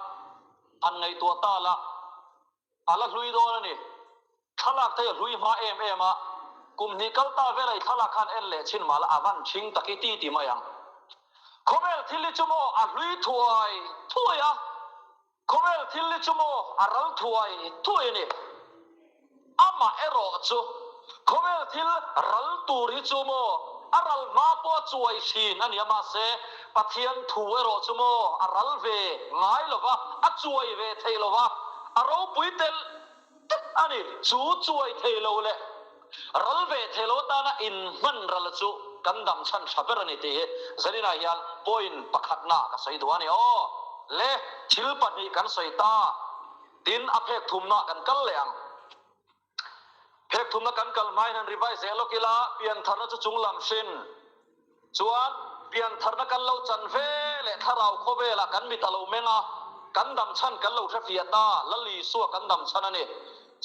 han ngaihtuah ta la, a la hlui dawn a ni. Thlalak te hi a hlui hma em em a, kum hnih kal ta vela i thlalak khan en leh chhin mah la a van thing tak i ti ti mai ang. Khawvel thil hi chu maw a hlui thuai thuai a. Khawvel thil hi chu maw a ral thuai thuai a ni. Amah erawh chu Khawvel thil ral tur hi chu maw a ral hma pawh a chuai thin a nia mahse Pathian thu erawh chu maw a ral ve ngai lo va, a chuai ve thei lo va, a ropui telh telh a ni. Chu chuai thei lo leh ral ve thei lo atana inhman ral chu kan dam chhan tha ber a ni tih hi zaninah hian point pakhatna ka sawi duh a ni aw. Le thil pahnih kan sawi ta, tin a phek thumna kan kal leh ang. Phek thumna kan kal hmain han revise zel lawk ila, piantharna chu chunglam hrin chuan piantharna kan lo chan ve leh thlarau khawvelah kan mit a lo meng a, kan dam chhan kan lo hre fiah ta, Lal Isua kan dam chhan a ni.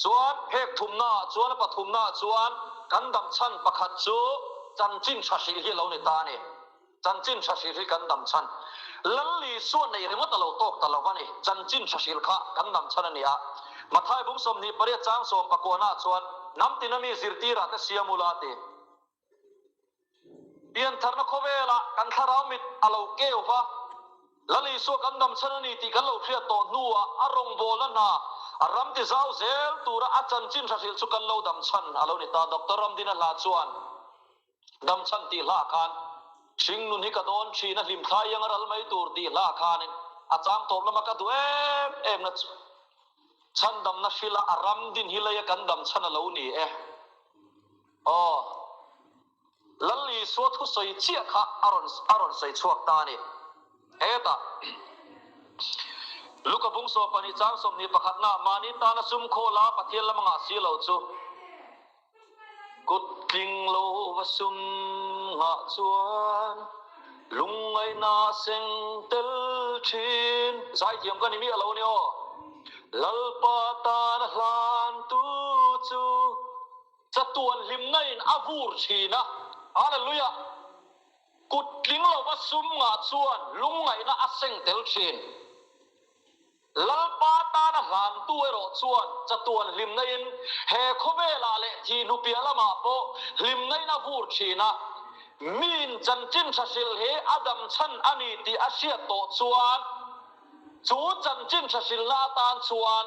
Chuan phek thumnaah chuan a pathumnaah chuan kan dam chhan pakhat chu chanchin tha hrih hi a lo ni ta a ni. Chanchin tha hril hi kan dam chhan. Lal Isua neih ringawt a lo tawk ta lo va ni. Chanchin tha hril kha kan dam chhan a ni a. Mathai bung 28 chang sawmpakuana chuan, Hnam tina mi zirtirah te siam ula a ti. Piantharna khawvelah kan thlarau mit a lo keu va. Lal Isua kan dam chhan a ni tih kan lo hriat tawh hnuah a rawngbawlna hna a ram ti zau zel tura a chanchin tha hril chu kan lo dam chhan a lo ni ta. Doctor Ramdina hla chuan. Damchhan tih hlah khan hringnun hi ka dawn thin a, hlimthlai iang a ral mai tur tih hlah khanin a chang tawp lama ka duh em em na chu chhandamna hrila a ram din hi leia kan damchhan a lo ni e. Aw, Lal Isua thusawi chiah kha a rawn a rawn sawi chhuak ta a ni. Hetah Luka bung 12 chang 21 na mahni tana sum khawla Pathian lama ngah si lo chu, Kut tling lo va sum nghah chuan lungngaihna seng tel thin. Zaithiam ka ni miah lo ni aw. Lalpa tana hlantu chu chatuan hlimna in a vur thin a. Hallelujah! Kut tling lo va sum nghah chuan lungngaihna a seng tel thin. Lalpa tana hlantu erawh chuan chatuan hlimna-in he khawvelah leh thihnu piah lamah pawh hlimna-in a vur thin a. Miin chanchin tha hrilh hi a dam chhan a ni tih a hriat tawh chuan chu chanchin tha hrilhna atan chuan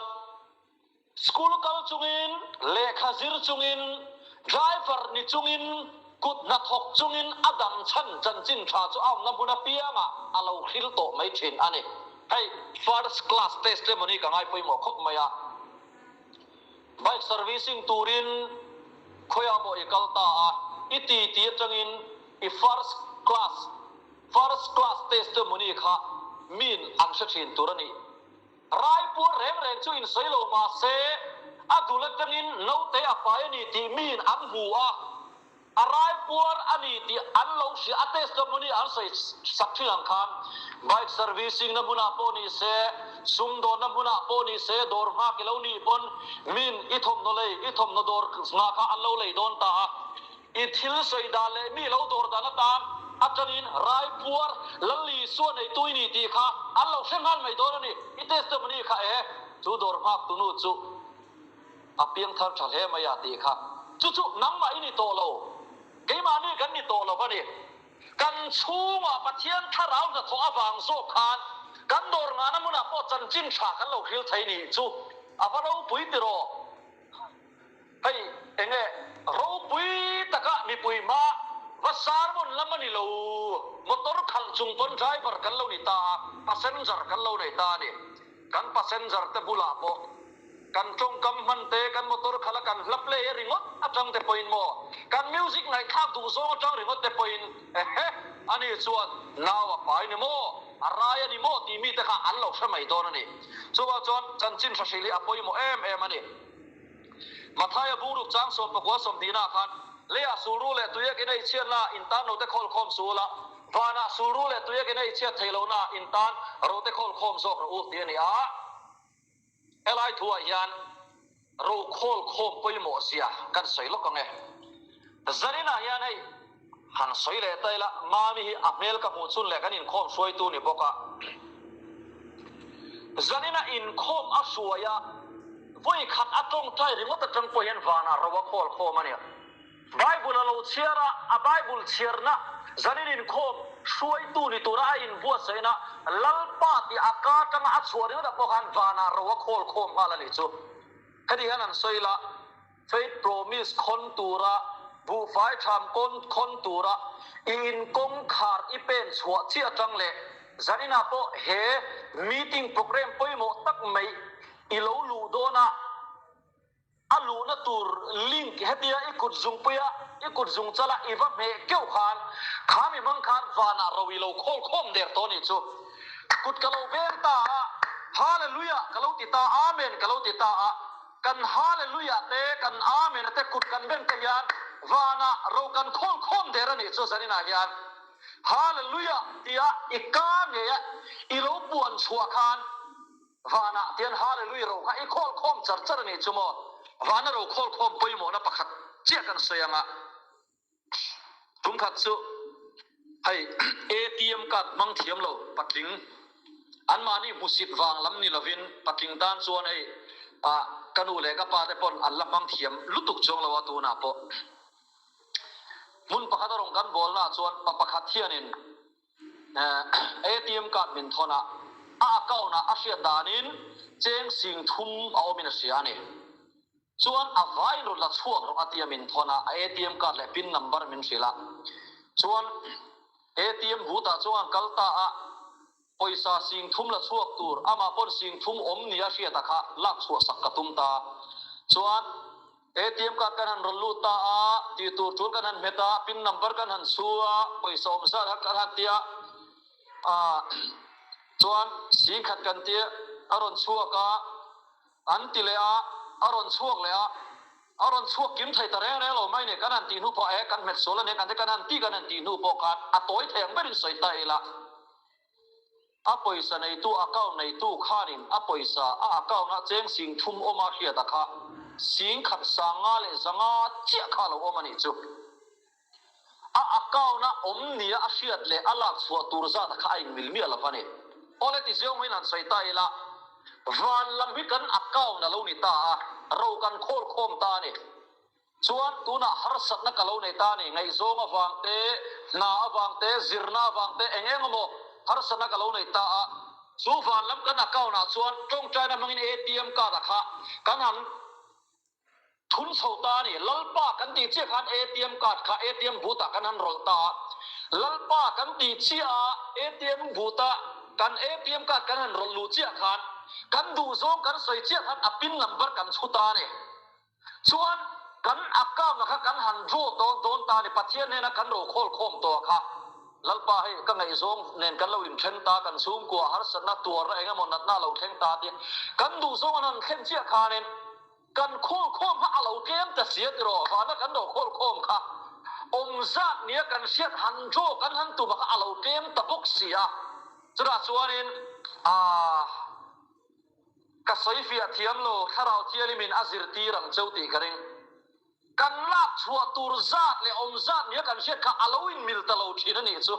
School kal chungin, lehkha zir chungin, driver ni chungin, kut hnathawk chungin a dam chhan chanchin tha chu a awmna hmun apiangah a lo hril tawh mai thin a ni. Hei first class testimony ka ngai pawimawh khawp mai a. Bike servicing turin khawiah maw i kal ta a, i titi atangin i first class first class testimony kha miin an hre thin tur a ni. Raipuar reng reng chu insawi lo mah se, a dul atangin naute a pai a ni tih miin an hmu a, a raipuar a ni tih an lo hria, a testimony an sawi sak thin ang khan bike servicing na hmunah pawh ni se, sumdawnna hmunah pawh ni se, dawr nghak i lo nih pawn miin i thawmhnaw lei, i thawmhnaw dawr nghah kha an lo lei dawn ta a. I thil sawi dan leh mi lo dawr dan atan atangin Raipuar Lal Isua neitu i ni tih kha an lo hre nghal mai dawn a ni. I testimony kha e, chu dawr nghak tunu chu a piangthar tha hle mai a tih kha. Chu chu nangmah i ni tawh lo, keimahni kan ni tawh lo a ni. Kan chhungah Pathian thlarau hnathawh avang zawk khan kan dawr nghahna hmunah pawh chanchin tha kan lo hril thei nih chu a va ropui tiraw? Hei enge ropui taka mipui hma va sermon lam a ni lo, motor khalh chung pawn driver kan lo ni ta a, passenger kan lo nei ta a ni. Kan passenger te bulah pawh kan tawngkam hman te, kan motor khalh a kan hla play a ringawt atang te pawhin maw, kan music ngaihthlak duh zawng atang ringawt te pawhin ehe ani chuan nau a pai ni maw, a rai a ni maw tih mite kha an lo hre mai dawn a ni. Chuvang chuan chanchin hra hril hi a pawimawh em em a ni. Mathaia bungruk chang 19 20 khan, Leiah sulru leh tuiek in ei chhiatna in tan rote khawl khawm suh ula, vanah sulru leh tuiek in ei chhiat theih lohna in tan rote khawl khawm zawk rawh u tih a ni a. Helai thuah hian ro khawl khawm pawimawh zia kan sawi lawk ang e. Zaninah hian hei han sawi leh ta ila, Mami hi a hmel ka hmuh chhun leh kan inkhawm hruaitu ni bawk a. Zanina inkhawm a hruai a, vawi khat a tawngtai ringawt atang pawh hian vanah ro a khawl khawm a nia. Bible a lo chhiar a, a Bible chhiarna zanin inkhawm hruaitu ni tura a inbuatsaihna Lalpa tih a ka atanga a chhuah ringawtah pawh khan vanah ro a khawl khawm nghal a nih chu. Heti hian han sawi ila. Faith Promise khawn tura buhfai tham kawn khawn tura i inkawngkhar i pen chhuah chiah atang leh zaninah pawh he meeting programme pawimawh tak mai i lo luh dawn a, a luhna tur link hetia i kut zungpuia i kut zungchala i va hmeh keuh khan kha mi hmang khan vanah ro i lo khawl khawm der tawh nih chu. Kut ka lo veng ta a, Hallelujah ka lo ti ta, Amen ka lo ti ta a. Kan Hallelujah te, kan Amen te kut kan beng te hian vanah ro kan khawl khawm der a nih chu zaninah hian Hallelujah tia i ka ngeia i lo puan chhuah khan vanah tian Hallelujah ro kha i khawl khawm char char a nih chu maw? Vana ro khawl khawm pawimawhna pakhat chiah kan sawi ang a. Tumkhat chu hei ATM card hmang thiam lo patling anmahni hmusit vang lam ni lovin patling tan chuan hei ah ka nu leh ka pa te pawn an la hmang thiam lutuk chuang lo a tunah pawh hmun pakhat a rawn kan bawl na chuan pa pakhat hianin ATM card min thawn a, a account ah a hriat danin cheng sing thum a awmin a hria a ni. Chuan a vaiin rawn la chhuak rawh a tia min thawn a, a ATM card leh pin number min hrilh a. Chuan ATM booth ah chuan an kal ta a, pawisa sing thum la chhuak tur, amah pawn sing thum awm nia hriat a kha lak chhuah sak ka tum ta. Chuan ATM card kan han rawn lut ta a, tih tur tul kan han hmet a, pin number kan han chhu a, pawisa awm zat kan han tia, chuan sing khat kan tia a rawn chhuak a. An ti leh a, a rawn chhuak leh a, a rawn chhuak kim thei ta reng reng lo mai ni, kan han tih hnu pawh e, kan hmet sual a nia, kan ti kan han ti kan han tih hnu pawh khan a tawi thei ang berin sawi ta ila, a pawisa neitu account neitu khanin a pawisa a account ah cheng sing thum awm a hriat a kha sing khat sanga leh zanga chiah kha a lo awm a nih chu. A account a awm nia a hriat leh a lak chhuah tur zat kha a inmil miah lo a ni. Awle ti zawng hian han sawi ta ila, van lam hi kan account a lo ni ta a, ro kan khawl khawm ta a ni. Chuan tunah harsatna ka lo nei ta a ni, ngaihzawng avang te, hna avang te, zirna avang te, eng eng emaw harsatna ka lo nei ta a, chu van lam kan account ah chuan tawngtaina hmangin ATM card a kha kan han Thun chho ta a ni. Lalpa kan tih chiah khan ATM card kha ATM booth ah kan han rawlh ta a. Lalpa kan tih chiah a ATM booth a kan ATM card kan han rawlh luh chiah khan kan duhzawng kan sawi chiah khan a pin number kan chhu ta a ni. Chuan kan account ah kha kan han draw dawn dawn ta a ni. Pathian hnena kan ro khawl khawm tawh kha Lalpa hei ka ngaihzawng nen kan lo inthen ta, kan chhungkua harsatna tuarna eng emaw natna a lo thleng ta tia kan duhzawng an han thlen chiah khanin Kan khawl khawm kha a lo tlem ta sia tiraw, vana kan lo khawl khawm kha awm zat nia kan hriat han draw kan han tum a kha a lo tlem ta bawk si a. Chutah chuanin aah ka sawi fiah thiam lo, Thlarau Thianghlimin a zirtir ang cheu tih ka ring. Kan lak chhuah tur zat leh awm zat nia kan hriat kha a lo inmil ta lo thin a nih chu.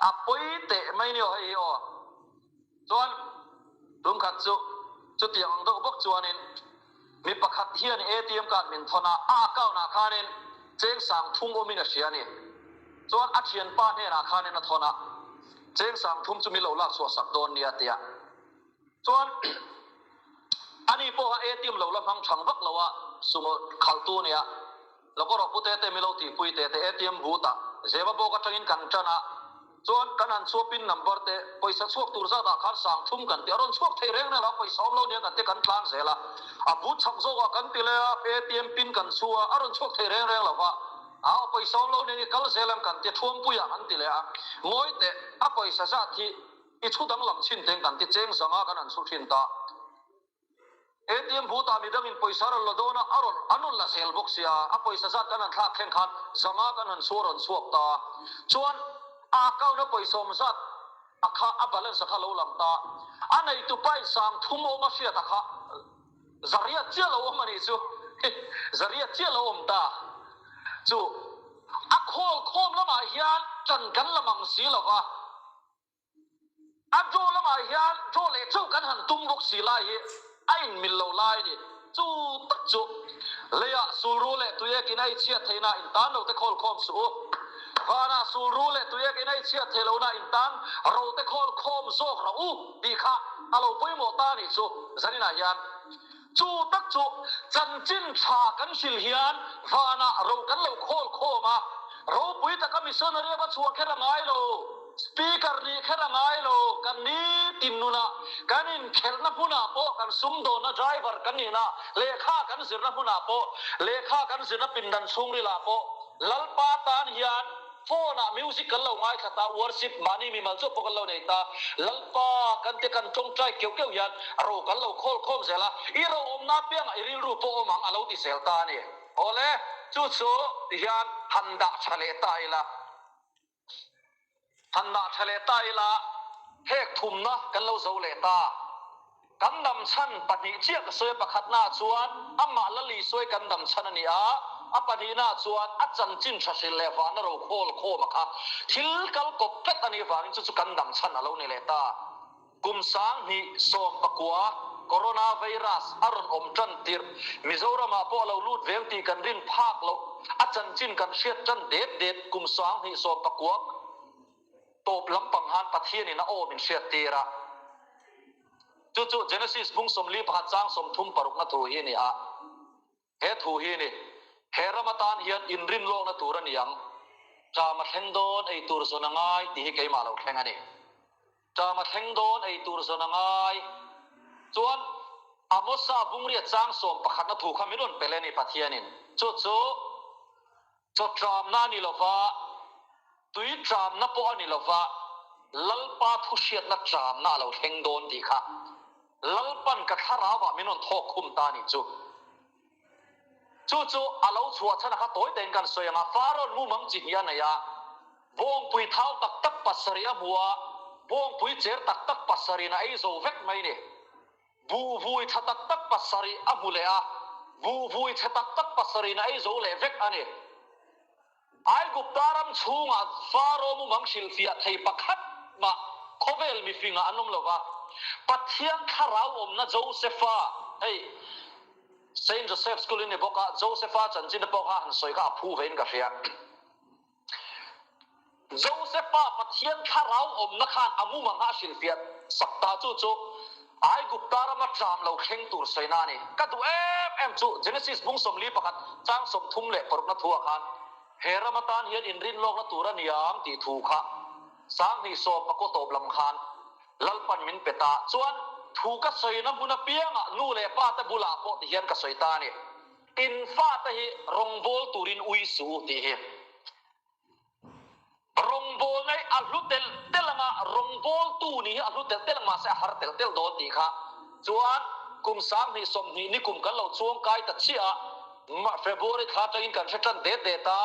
A pawi teh mai ni aw hei hi aw. Chuan tumkhat chu chutiang ang deuh bawk chuanin mi pakhat hian ATM card min thawn a, a account ah khanin cheng sang thum awmin a hria a ni. Chuan a thianpa hnenah khanin a thawn a, cheng sang thum chu min lo lak chhuah sak dawn nia tia. Chuan ani pawha ATM lo la hmang thang vak lo a, sumo khalhtu a nia. Lawk rawh pute te milo tihpui te te ATM booth ah Zema bawk atangin kan tan a, chuan kan han chhuah pin number te pawisa chhuak tur zat ah khan sang thum kan ti a, rawn chhuak thei reng reng a, pawisa awm lo nia kan ti kan tlan zel a, a booth chhak zawk ah kan ti leh a, ATM pin kan chhu a, a rawn chhuak thei reng reng lo va, a pawisa awm lo nia i kal zel ang kan ti thuampui ah kan ti leh a, ngawi teh a pawisa zat hi i chhu danglam chhin teng kan ti cheng zanga kan han chhu thin ta. ATM booth-ah midangin pawisa a rawn la dawn a, a rawn an rawn la zel bawk sia, a pawisa zat kan han thlak thleng khan zanga kan han chu a rawn chhuak ta. Chuan a account-a pawisa awm zat a kha a balance a kha lo lang ta. A neitupa in sang thum awm a hriat a kha zariat chiah lo awm a nih chu. Zariat chiah lo awm ta chu a khawl khawm lamah hian ṭan kan la mang si lo va. A draw lamah hian draw leh chauh kan han tum bawk si lai hi a inmil lo lai a ni. Chu tak chu leiah sulru leh tuiek in a i chhiat theihna in tan lo te khawl khawm suh u. Vanah sulru leh tuiek in a i chhiat theih lohna in tan rote khawl khawm zawk rawh u tih kha a lo pawimawh ta a nih chu zaninah hian. Chu tak chu chanchin tha kan hril hian vanah ro kan lo khawl khawm a, ropui taka missionary a va chhuah kher a ngai lo, speaker nih kher a ngai lo, kan nitin nunah kan inkhelhna hmunah pawh kan sumdawnna driver kan nihna lehkha kan zirna hmunah pawh lehkha kan zirna pindan chhungrilah pawh Lalpa tan hian phone ah music kan lo ngaithla ta, worship mahni mimal chauh pawh kan lo nei ta, Lalpa kan te kan tawngtai keuh keuh hian ro kan lo khawl khawm zel a, i ro awmna apiangah i rilru pawh awm ang a lo ti zel ta a ni. Awle, chu chu ti hian han dah tha leh ta ila. Han dah tha leh ta ila, hek thumna kan lo zo leh ta. Kan dam chhan pahnih chiah ka sawi a, pakhatnaah chuan amah Lalisui kan dam chhan a ni a, a pahnihnaah chuan a chanchin tha hrilh leh vana ro khawl khawm a kha thil kal kawp tlat a nih vangin chu chu kan dam chhan a lo ni leh ta. Kum 2019 Corona Virus a rawn awm tan tirh, Mizoramah pawh a lo lut veng tih kan rin phak loh, a chanchin kan hriat tan det det kum 2019 tawp lampang han Pathianin a aw min hriat tir a. Chu chu Genesis bung 41 chang 36 na thu hi a ni a. He thu hi ni, he ram atan hian inrin lawkna tur a ni ang. Ṭam a thleng dawn ei tur zawn a ngai tih hi keimah lo thleng a ni. Ṭam a thleng dawn ei tur zawn a ngai. Chuan Amosa bungria chang 11 na thu kha min rawn pe leh a ni Pathianin. Chu chu chaw ṭamna a ni lo va, tui ṭamna pawh a ni lo va, Lalpa thu hriatna ṭamna a lo thleng dawn tih kha. Lalpan ka thlarauah min rawn thawk khum ta a nih chu. Chu chu a lo chhuah chhan a kha tawi tein kan sawi ang a, Pharaoh mumang chi hnih a nei a, bawngpui thau tak tak pasarih a hmu a, bawngpui cher tak tak pasarih in a ei zo vek mai ni. Buhvui tha tak tak pasarih a hmu leh a, buhvui chhe tak tak pasarih in a ei zo leh vek a ni. Aigupta ram chhungah Faro mumang hrilhfiah thei pakhat mah khawvel mifingah an awm lo va. Pathian thlarau awmna Josefa, hei Saint Joseph School in ni bawk a, Josefa chanchin te pawh kha han sawi kha a phu vein ka hria. Josefa Pathian thlarau awmna khan a mumang kha a hrilhfiah sak ta chu chu Aigupta rama ṭam lo thleng tur sawina a ni. Ka duh em em chu Genesis bung 41 chang 36 na thu-ah khan he ram atan hian inrin lawkna tur a niang tih thu kha 2019 tawp lam khan Lalpan min pe ta. Chuan thu ka sawina hmun apiangah nu leh pa te bulah pawh ti hian ka sawi ta a ni. In fate hi rawngbâwl turin ui suh u tih hi. Rawngbâwlna hi a hlu telh telh ang a, rawngbâwltu nih hi a hlu telh telh ang mahse a har telh telh dawn tih kha chuan kum 2020 ni kum kan lo chuang kai ta chiah a, February thla atangin kan hre tan det det a,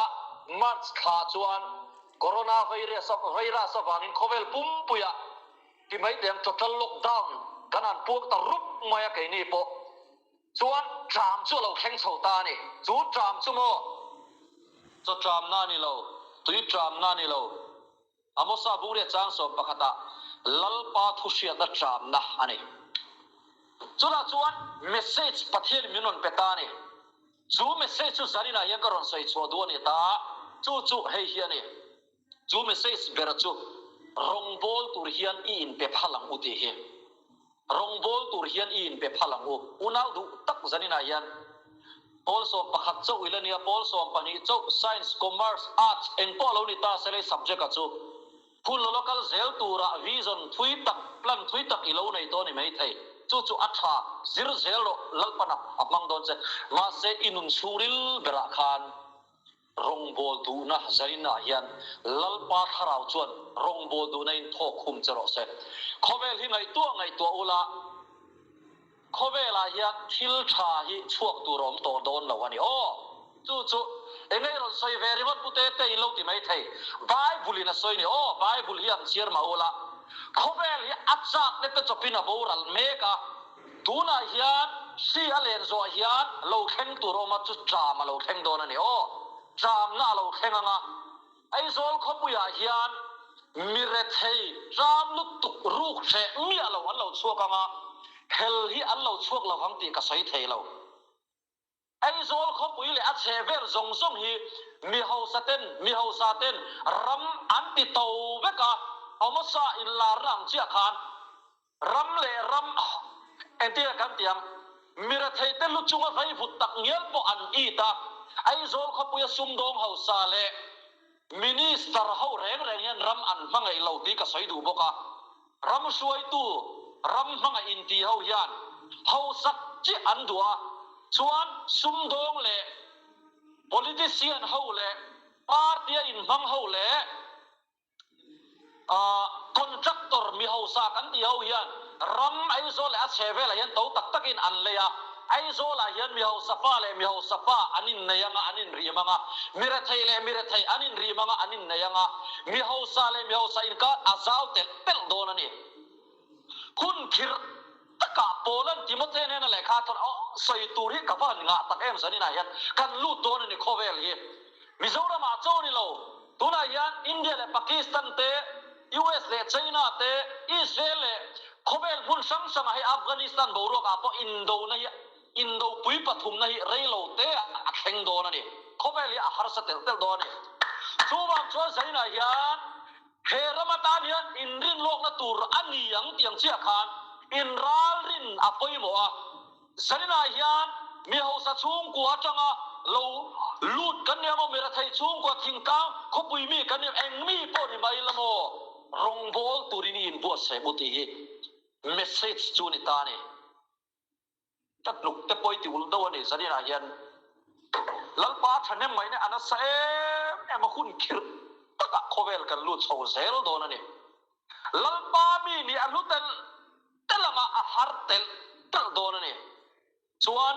March thla chuan Corona virus virus avangin khawvel pumpuiah ti mai teh ang total lockdown kan han puang ta rup mai a keini pawh. Chuan ṭam chu a lo thleng chho ta a ni. Chu ṭam chu maw? Chaw ṭamna a ni lo, tui ṭamna a ni lo. Amosa bungria chang 11 ah Lalpa thu hriatna ṭamna a ni. Chutah chuan message Pathianin min rawn pe ta a ni. Chu message chu zaninah hian ka rawn sawi chhuah duh a ni ta. Chu chu hei hi a ni. Chu message ber chu rawngbâwl tur hian i inpe phal ang u tih hi. Rawngbâwl tur hian i inpe phal ang u. Unau duh tak zaninah hian pawl 11 chauh ila nia, pawl 12 chauh, science, commerce, arts eng pawh lo ni ta se lei subject-a chu hun lo la kal zel turah vision thui tak, plan thui tak i lo nei tawh a ni maithei. Chu chu a tha, zir zel rawh, Lalpana a hmang dawn che. Mahse i nun chhungril berah khan Rawngbâwl duhna zainah hian Lalpa Thlarau chuan rawngbâwl duhna in thawk khum che rawh se. Khawvel hi ngaihtuah ngaihtuah ula, khawvelah hian thil tha hi chhuak tur a awm tawh dawn lo a ni. Aw, chu chu eng nge i rawn sawi ve ringawt pu Tete in lo ti mai thei. Bible in a sawi ni. Aw, Bible hi an chhiar mah ula, khawvel hi a chak te te chawpin a boral mek a. Tunah hian hri a len zawh hian lo thleng tur awm a chu ṭam a lo thleng dawn a ni aw. Ṭamna a lo thleng ang a. Aizawl khawpuiah hian mi rethei ṭam lutuk ruk hreh miah lo an lo chhuak ang a, hel hi an lo chhuak lo vang tih ka sawi thei lo. Aizawl khawpui leh a chhehvel zawng zawng hi mi hausa ten, mi hausa ten ram an ti to vek a, Amosa inlarna ang chiah khan ram leh ram engtin kan ti ang, mi rethei te lu chunga vaivut tak ngial pawh an it a, Aizawl khawpuia sumdawng hausa leh Minister ho reng reng hian ram an hmangaih lo tih ka sawi duh bawk a. Ram hruaitu, ram hmangaih inti ho hian hausak chiah an duh a, chuan sumdawng leh politician ho leh party a inhmang ho leh contractor mi hausa kan tih ho hian ram Aizawl leh a chhehvelah hian to tak takin an lei a. Aizawlah hian mi hausa fa leh mi hausa fa an innei anga an inrim anga, mi rethei leh mi rethei an inrim anga an innei anga, mi hausa leh mi hausa inkar a zau telh telh dawn a ni. Hun khirh takah Paula'n Timothea hnena lehkha a thawn a, sawi tur hi ka va han ngah tak em zaninah hian kan lut dawn a ni khawvel hi. Mizoramah chaw ni lo, tunah hian India leh Pakistan te, US leh China te, Israel leh khawvel hmun hrang hrangah hei Afghanistan boruakah pawh indona hi indopui pathumna hi rei lo te a thleng dawn a ni. Khawvel hi a harsa telh telh dawn a ni. Chuvang chuan zainah hian he ram atan hian inrinlawkna tur a ni ang tih ang chiah khan inralrin a pawimawh a. Zaninah hian mi hausa chhungkua atanga lo lut kan ni ang aw, mi rethei chhungkua thingtlang khawpui mi kan ni ang, eng mi pawh ni mai la maw, rawngbawl turin i inbuatsaih mu tih hi message chu ni ta a ni. Ka hnuk te pawh i ti ulh deuh a ni zaninah hian. Lalpa thahnem ngaihna a nasa em em a, hun khirh takah khawvel kan lut chho zel dawn a ni. Lalpa mi nih a hlu telh telh anga a har telh telh dawn a ni. Chuan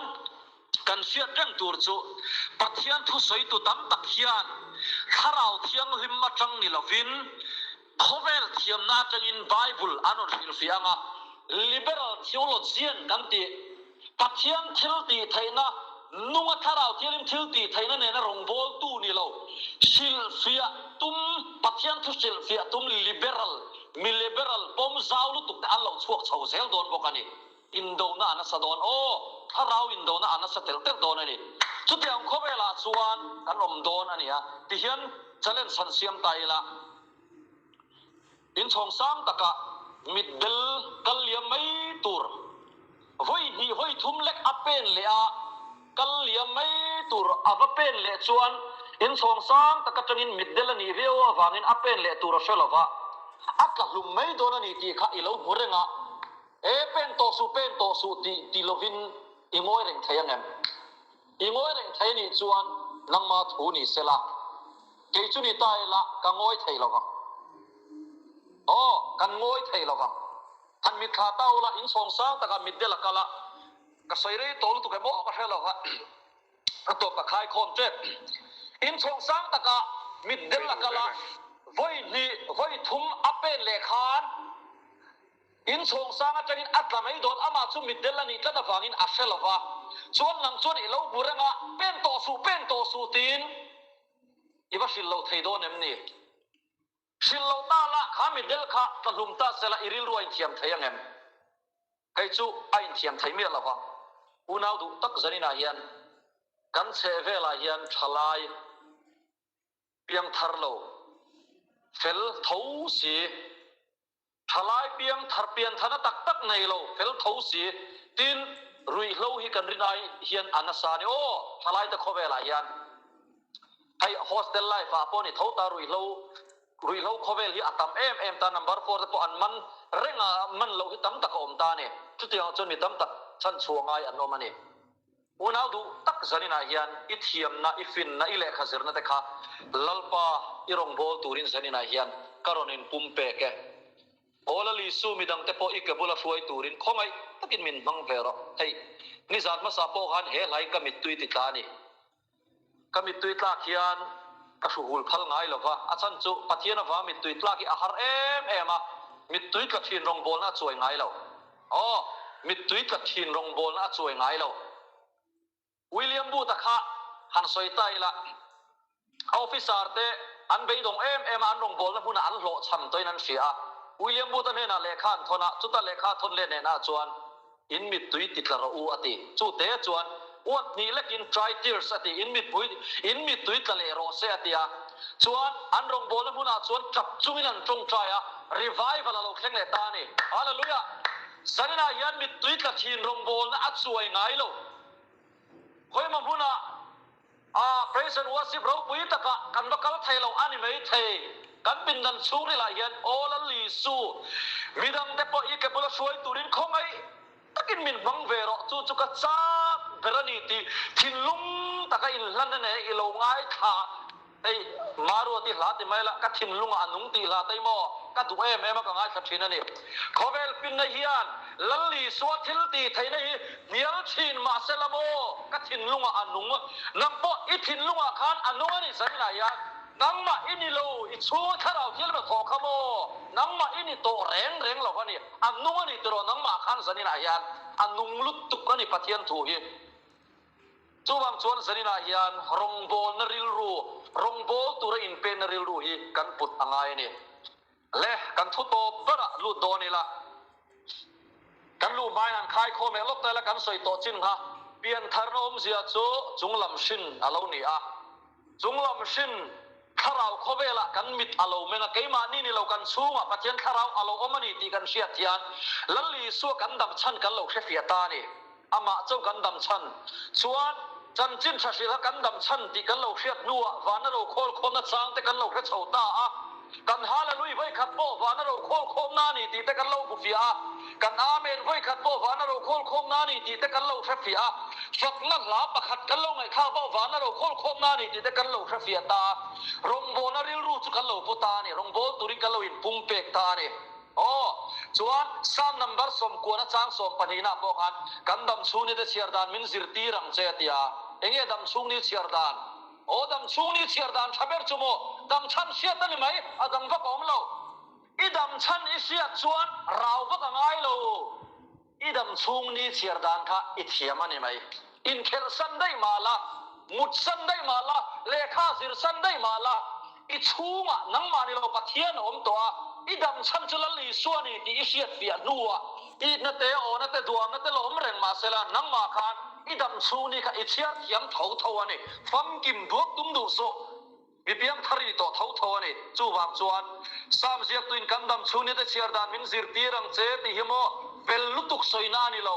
kan hriat reng tur chu Pathian thusawitu tam tak hian Thlarau Thianghlim atang ni lovin khawvel thiamna atangin Bible an rawn hrilhfiah anga Liberal theologian kan tih Pathian thil tih theihna, nunga Thlarau Thianghlim thil tih theihna nena rawngbawltu ni lo, hrilhfiah tum, Pathian thu hrilhfiah tum liberal, mi liberal pawm zau lutuk te an lo chhuak chho zel dawn bawk a ni. Indona a nasa dawn, aw, Thlarau indona a nasa telh telh dawn a ni. Chutiang khawvelah chuan kan awm dawn a nia, tihian challenge han siam ta ila. Inchhawng sang takah mitdel kal liam mai tur, vawi hnih vawi thum lek a pen leh a, kal liam mai tur a va pen leh chuan inchhawng sang tak atangin mitdel a nih viau avangin a pen leh tur a hre lo va, a tla hlum mai dawn a ni tih kha i lo hmu reng a, E pen tawh suh, pen tawh suh tih ti lovin i ngawi reng thei ang em? I ngawi reng thei anih chuan nangma thu ni sela, kei chu ni ta ila ka ngawi thei lo vang. Aw, kan ngawi thei lo vang. Han mitthla ta ula, inchhawng sang takah mitdel a kal a, ka sawi rei tawh lutuk em aw ka hre lo va, ka tawp ka khai khawm tep. Inchhawng sang takah mitdel a kal a, vawi hnih, vawi thum a pen leh khan, Inchhawng sang atangin a tla mai dawn, amah chu mitdel a nih tlat avangin a hre lo va. Chuan nang chuan i lo hmu reng a, pen tawh suh, pen tawh suh tiin i va hrilh lo thei dawn em ni? Hrilh lo ta la, kha mitdel kha tla hlum ta sela i rilru a inthiam thei ang em? Kei chu a inthiam thei miah lo va. Unau duh tak zaninah hian kan chhehvelah hian thalai, piangthar lo, fel tho si, Thalai piang thar pian thana tak tak nei lo fel tho si, tin ruihhlo hi kan rinai hian a nasa a ni aw, thalai te khawvelah hian hei hostel life ah pawh ni tho ta ruihhlo ruihhlo khawvel hi a tam em em ta number four te pawh an man reng a man loh hi tam tak a awm ta a ni, chutiang ah chuan mi tam tak chhanchhuah ngai an awm a ni. Unau duh tak zaninah hian i thiamna, i finna, i lehkha zirna te kha Lalpa i rawngbâwl turin zaninah hian ka rawn inpumpek e. Aw Lalisu midangte pawh i ke bula hruai turin khawngaih takin min hmang ve rawh. Hei, nizan hmasa pawh khan he hlain ka mittui ti tla a ni. Ka mittui tlak hian ka hruhul phal ngai lo va, a chhan chu Pathian avang mittui tlak hi a har em em a, mittui tla thin rawngbawlna a chuai ngai lo. Aw, mittui tla thin rawngbawlna a chuai ngai lo. William Booth-a kha han sawi ta ila, a officer te an beidawng em em a, an rawngbawlna hmunah an hlawhchham tawhin an hria a. William Booth-a hnenah lehkha an thawn a, chuta lehkha a thawn let hnenah chuan, In mittui ti tla rawh u a ti. Chute chuan Uat hnih lekin Dry tears a ti, in mitpui, in mittui tla leh rawh se a ti a. Chuan an rawngbawlna hmunah chuan tap chungin an tawngtai a, revival a lo thleng leh ta a ni. Hallelujah! Zaninah hian mittui tla thin rawngbawlna a chuai ngai lo. Khawimaw hmunah a praise and worship ropui takah kan va kal thei lo a ni mai thei. Kan pindan chhungrilah hian Aw Lalisu, midangte pawh i ke bula hruai turin khawngaih takin min hmang ve rawh, chu chu ka chak ber a ni tih thinlung taka inhlan a nei i lo ngaithla hei Maruati hla ti mai la, ka thinlungah a nung tih hla te maw ka duh em em a ka ngaithla thin a ni. Khawvel pinna hian Lal Isua thil tih theihna hi hnial thin mahse la maw ka thinlungah a nung, nang pawh i thinlungah khan a nung a ni zaninah hian. Nangmah i ni lo, i chhunga thlarau thil va thawh kha maw? Nangmah i ni tawh reng reng lo a ni. A nung a ni tiraw nangmah khan zaninah hian a nung lutuk a ni Pathian thu hi. Chuvang chuan zaninah hian rawngbawlna rilru, rawngbâwl tura inpênna rilru hi kan put a ngai a ni. Le, kan thu tawp berah lut dawn ila. Kan luh hmain han khai khawm leh lawk ta ila kan sawi tawh chin kha piantharna awmzia chu chunglam hrin a lo ni a. Chunglam hrin thlarau khawvelah kan mit a lo meng a, keimahni ni lo kan chhungah Pathian thlarau a lo awm a ni tih kan hriat hian Lal Isua kan dam chhan kan lo hrefiah ta a ni. Amah chu kan dam chhan chuan chanchin tha hrilha kan dam chhan tih kan lo hriat hnuah vana ro khawl khawmna chang te kan lo hre chho ta a. Kan Hallelui vawikhat pawh vana ro khawl khawmna a ni tih te kan lo hmu fiah a. Kan Amen vawikhat pawh vana ro khawl khawmna a ni tih te kan lo hre fiah a. Fakna hla pakhat kan lo ngaihthlak pawh vana ro khawl khawmna a ni tih te kan lo hre fiah ta a. Rawngbawlna rilru chu kan lo pu ta a ni. Rawngbâwl turin kan lo inpumpek ta a ni. Aw, chuan Psalm number sawmkuana chang sawmpahnihna pawh khan kan dam chhung ni te chhiar dan min zirtir ang che a ti a. Enge dam chhung ni chhiar dan? Aw, dam chhung ni chhiar dan tha ber chu maw? Dam chhan hriat a ni mai, a dang vak a awm lo. I dam chhan i hriat chuan rau vak a ngai lo. I dam chhung ni chhiar dan kha i thiam a ni mai. Inkhelh san daih mah la, mut san daih mah la, lehkha zir san daih mah la, i chhungah nangmah ni lo Pathian a awm tawh a, i dam chhan chu Lal Isua ni tih i hriat fiah hnuah itna te, awna te, duamna te la awm reng mah sela, nangmah khan i dam chhung ni kha i chhiar thiam tho tho a ni. Famkim duak tum duh suh. Mi piang thar i ni tawh tho tho a ni. Chuvang chuan, Sam ziaktuin kan dam chhung nite chhiar dan min zirtir ang che tih hi maw fel lutuk sawina a ni lo.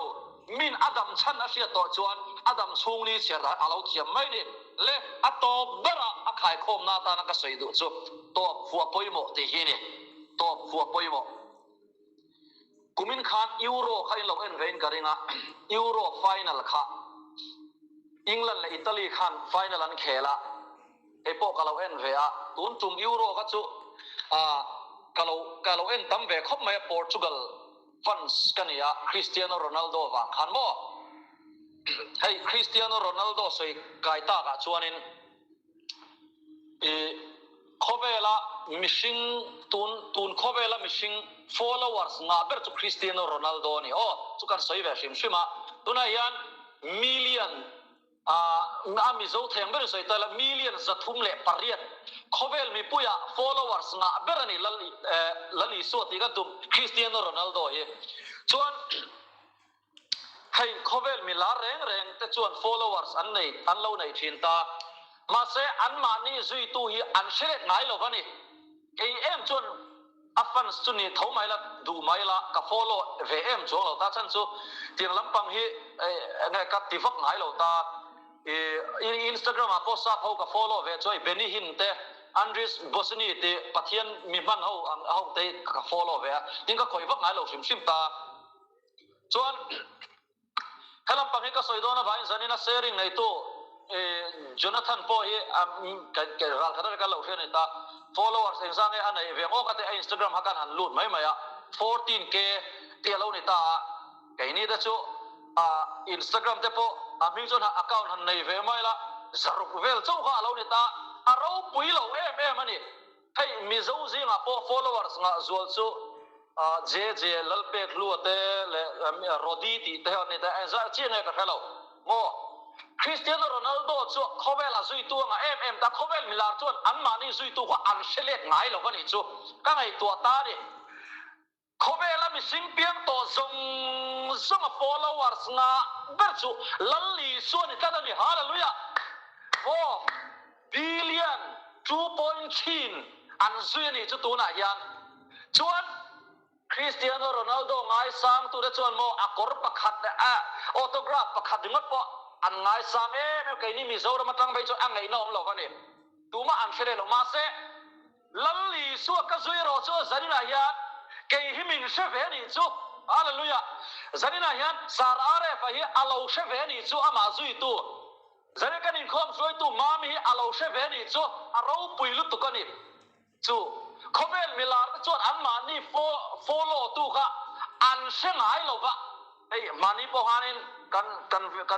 Min a dam chhan a hriat tawh chuan a dam chhung ni chhiar dan a lo thiam mai ni. Le, a tawp berah a khaikhawmna atana ka sawi duh chu tawp fuah pawimawh tih hi a ni. Tawp fuah pawimawh. Kumin khan Euro kha in lo en ve in ka ring a, Euro final kha England leh Italy khan final an khel a, hei pawh ka lo en ve a, tun tum Euro kha chu ka lo ka lo en tam ve khawp mai a, Portugal fans ka ni a, Cristiano Ronaldo vang khan maw? Hei Cristiano Ronaldo sawi kai takah chuanin I khawvela mihring tun tun khawvela mihring followers ngah ber chu Cristiano Ronaldo a ni aw chu kan sawi ve hrim hrim a tunah hian million ah a Mizo theng ber in sawi ta ila million 308 khawvel mipuia followers ngah ber a ni Lal Lal Isua tih kan tum Cristiano Ronaldo hi chuan Hei khawvel mi lar reng reng te chuan followers an nei an lo nei thin ta. Mahse anmahni zuitu hi an hre let ngai lo va ni. Kei em chuan a fans chu ni tho mai la duh mai la ka follow ve em chuang lo ta chhan chu tiang lampang hi enge ka ti vak ngai lo ta. I Instagram ah pawh sap ho ka follow ve chuai Benny Hinn te Andries Bosini ti Pathian mi hman ho ang ho te hi ka follow ve a tin ka khawih vak ngai lo hrim hrim ta. Chuan he lampang hi ka sawi dawn avangin zanin a sharing neitu Jonathan pawh hi ral khat atanga lo hria a ni ta. Followers engzah nge a neih ve ngawk a te a Instagram kha kan han lut mai mai a, 14K tih a lo ni ta a. Keini te chu Instagram te pawh a hming chuan account han nei ve mai la, zaruk vel chauh kha a lo ni ta. A ropui lo em em a ni. Hei Mizo zingah pawh followers ngah zual chu JJ Lalpekhlua te leh Rody tih te an ni ta, engzah chiah nge ka hre lo maw. Cristiano Ronaldo chu khawvel a zuitu a ngah em em ta, khawvel milar chuan anmahni zuitu kha an hre let ngai lo a nih chu ka ngaihtuah ta a ni. Khawvela. Khawvela mihring piang tawh zawng zawnga followers ngah ber chu Lal Isua ni tlat a ni. Hallelujah! Maw billion 2.3 an zui a nih chu tunah hian. Chuan Cristiano Ronaldo ngaisangtute chuan maw a kawr pakhat leh a autograph pakhat ringawt pawh an ngaisang em em. Keini Mizoram atang phei chuan a ngaihna awm lo va ni. Tumah an hre leh lo. Mahse. Lal Isua ka zui erawh chu zaninah hian kei hi min hre ve anih chu. Hallelujah! Zaninah hian Sir RF-a hi a lo hre ve anih chu amah zuitu. Zanin kan inkhawm hruaitu Mami hi a lo hre ve anih chu a ropui lutuk a ni. Chu khawvel milar te chuan anmahni follow tu kha an hre ngai lo va. Hei mahni pawh khanin kan kan kan.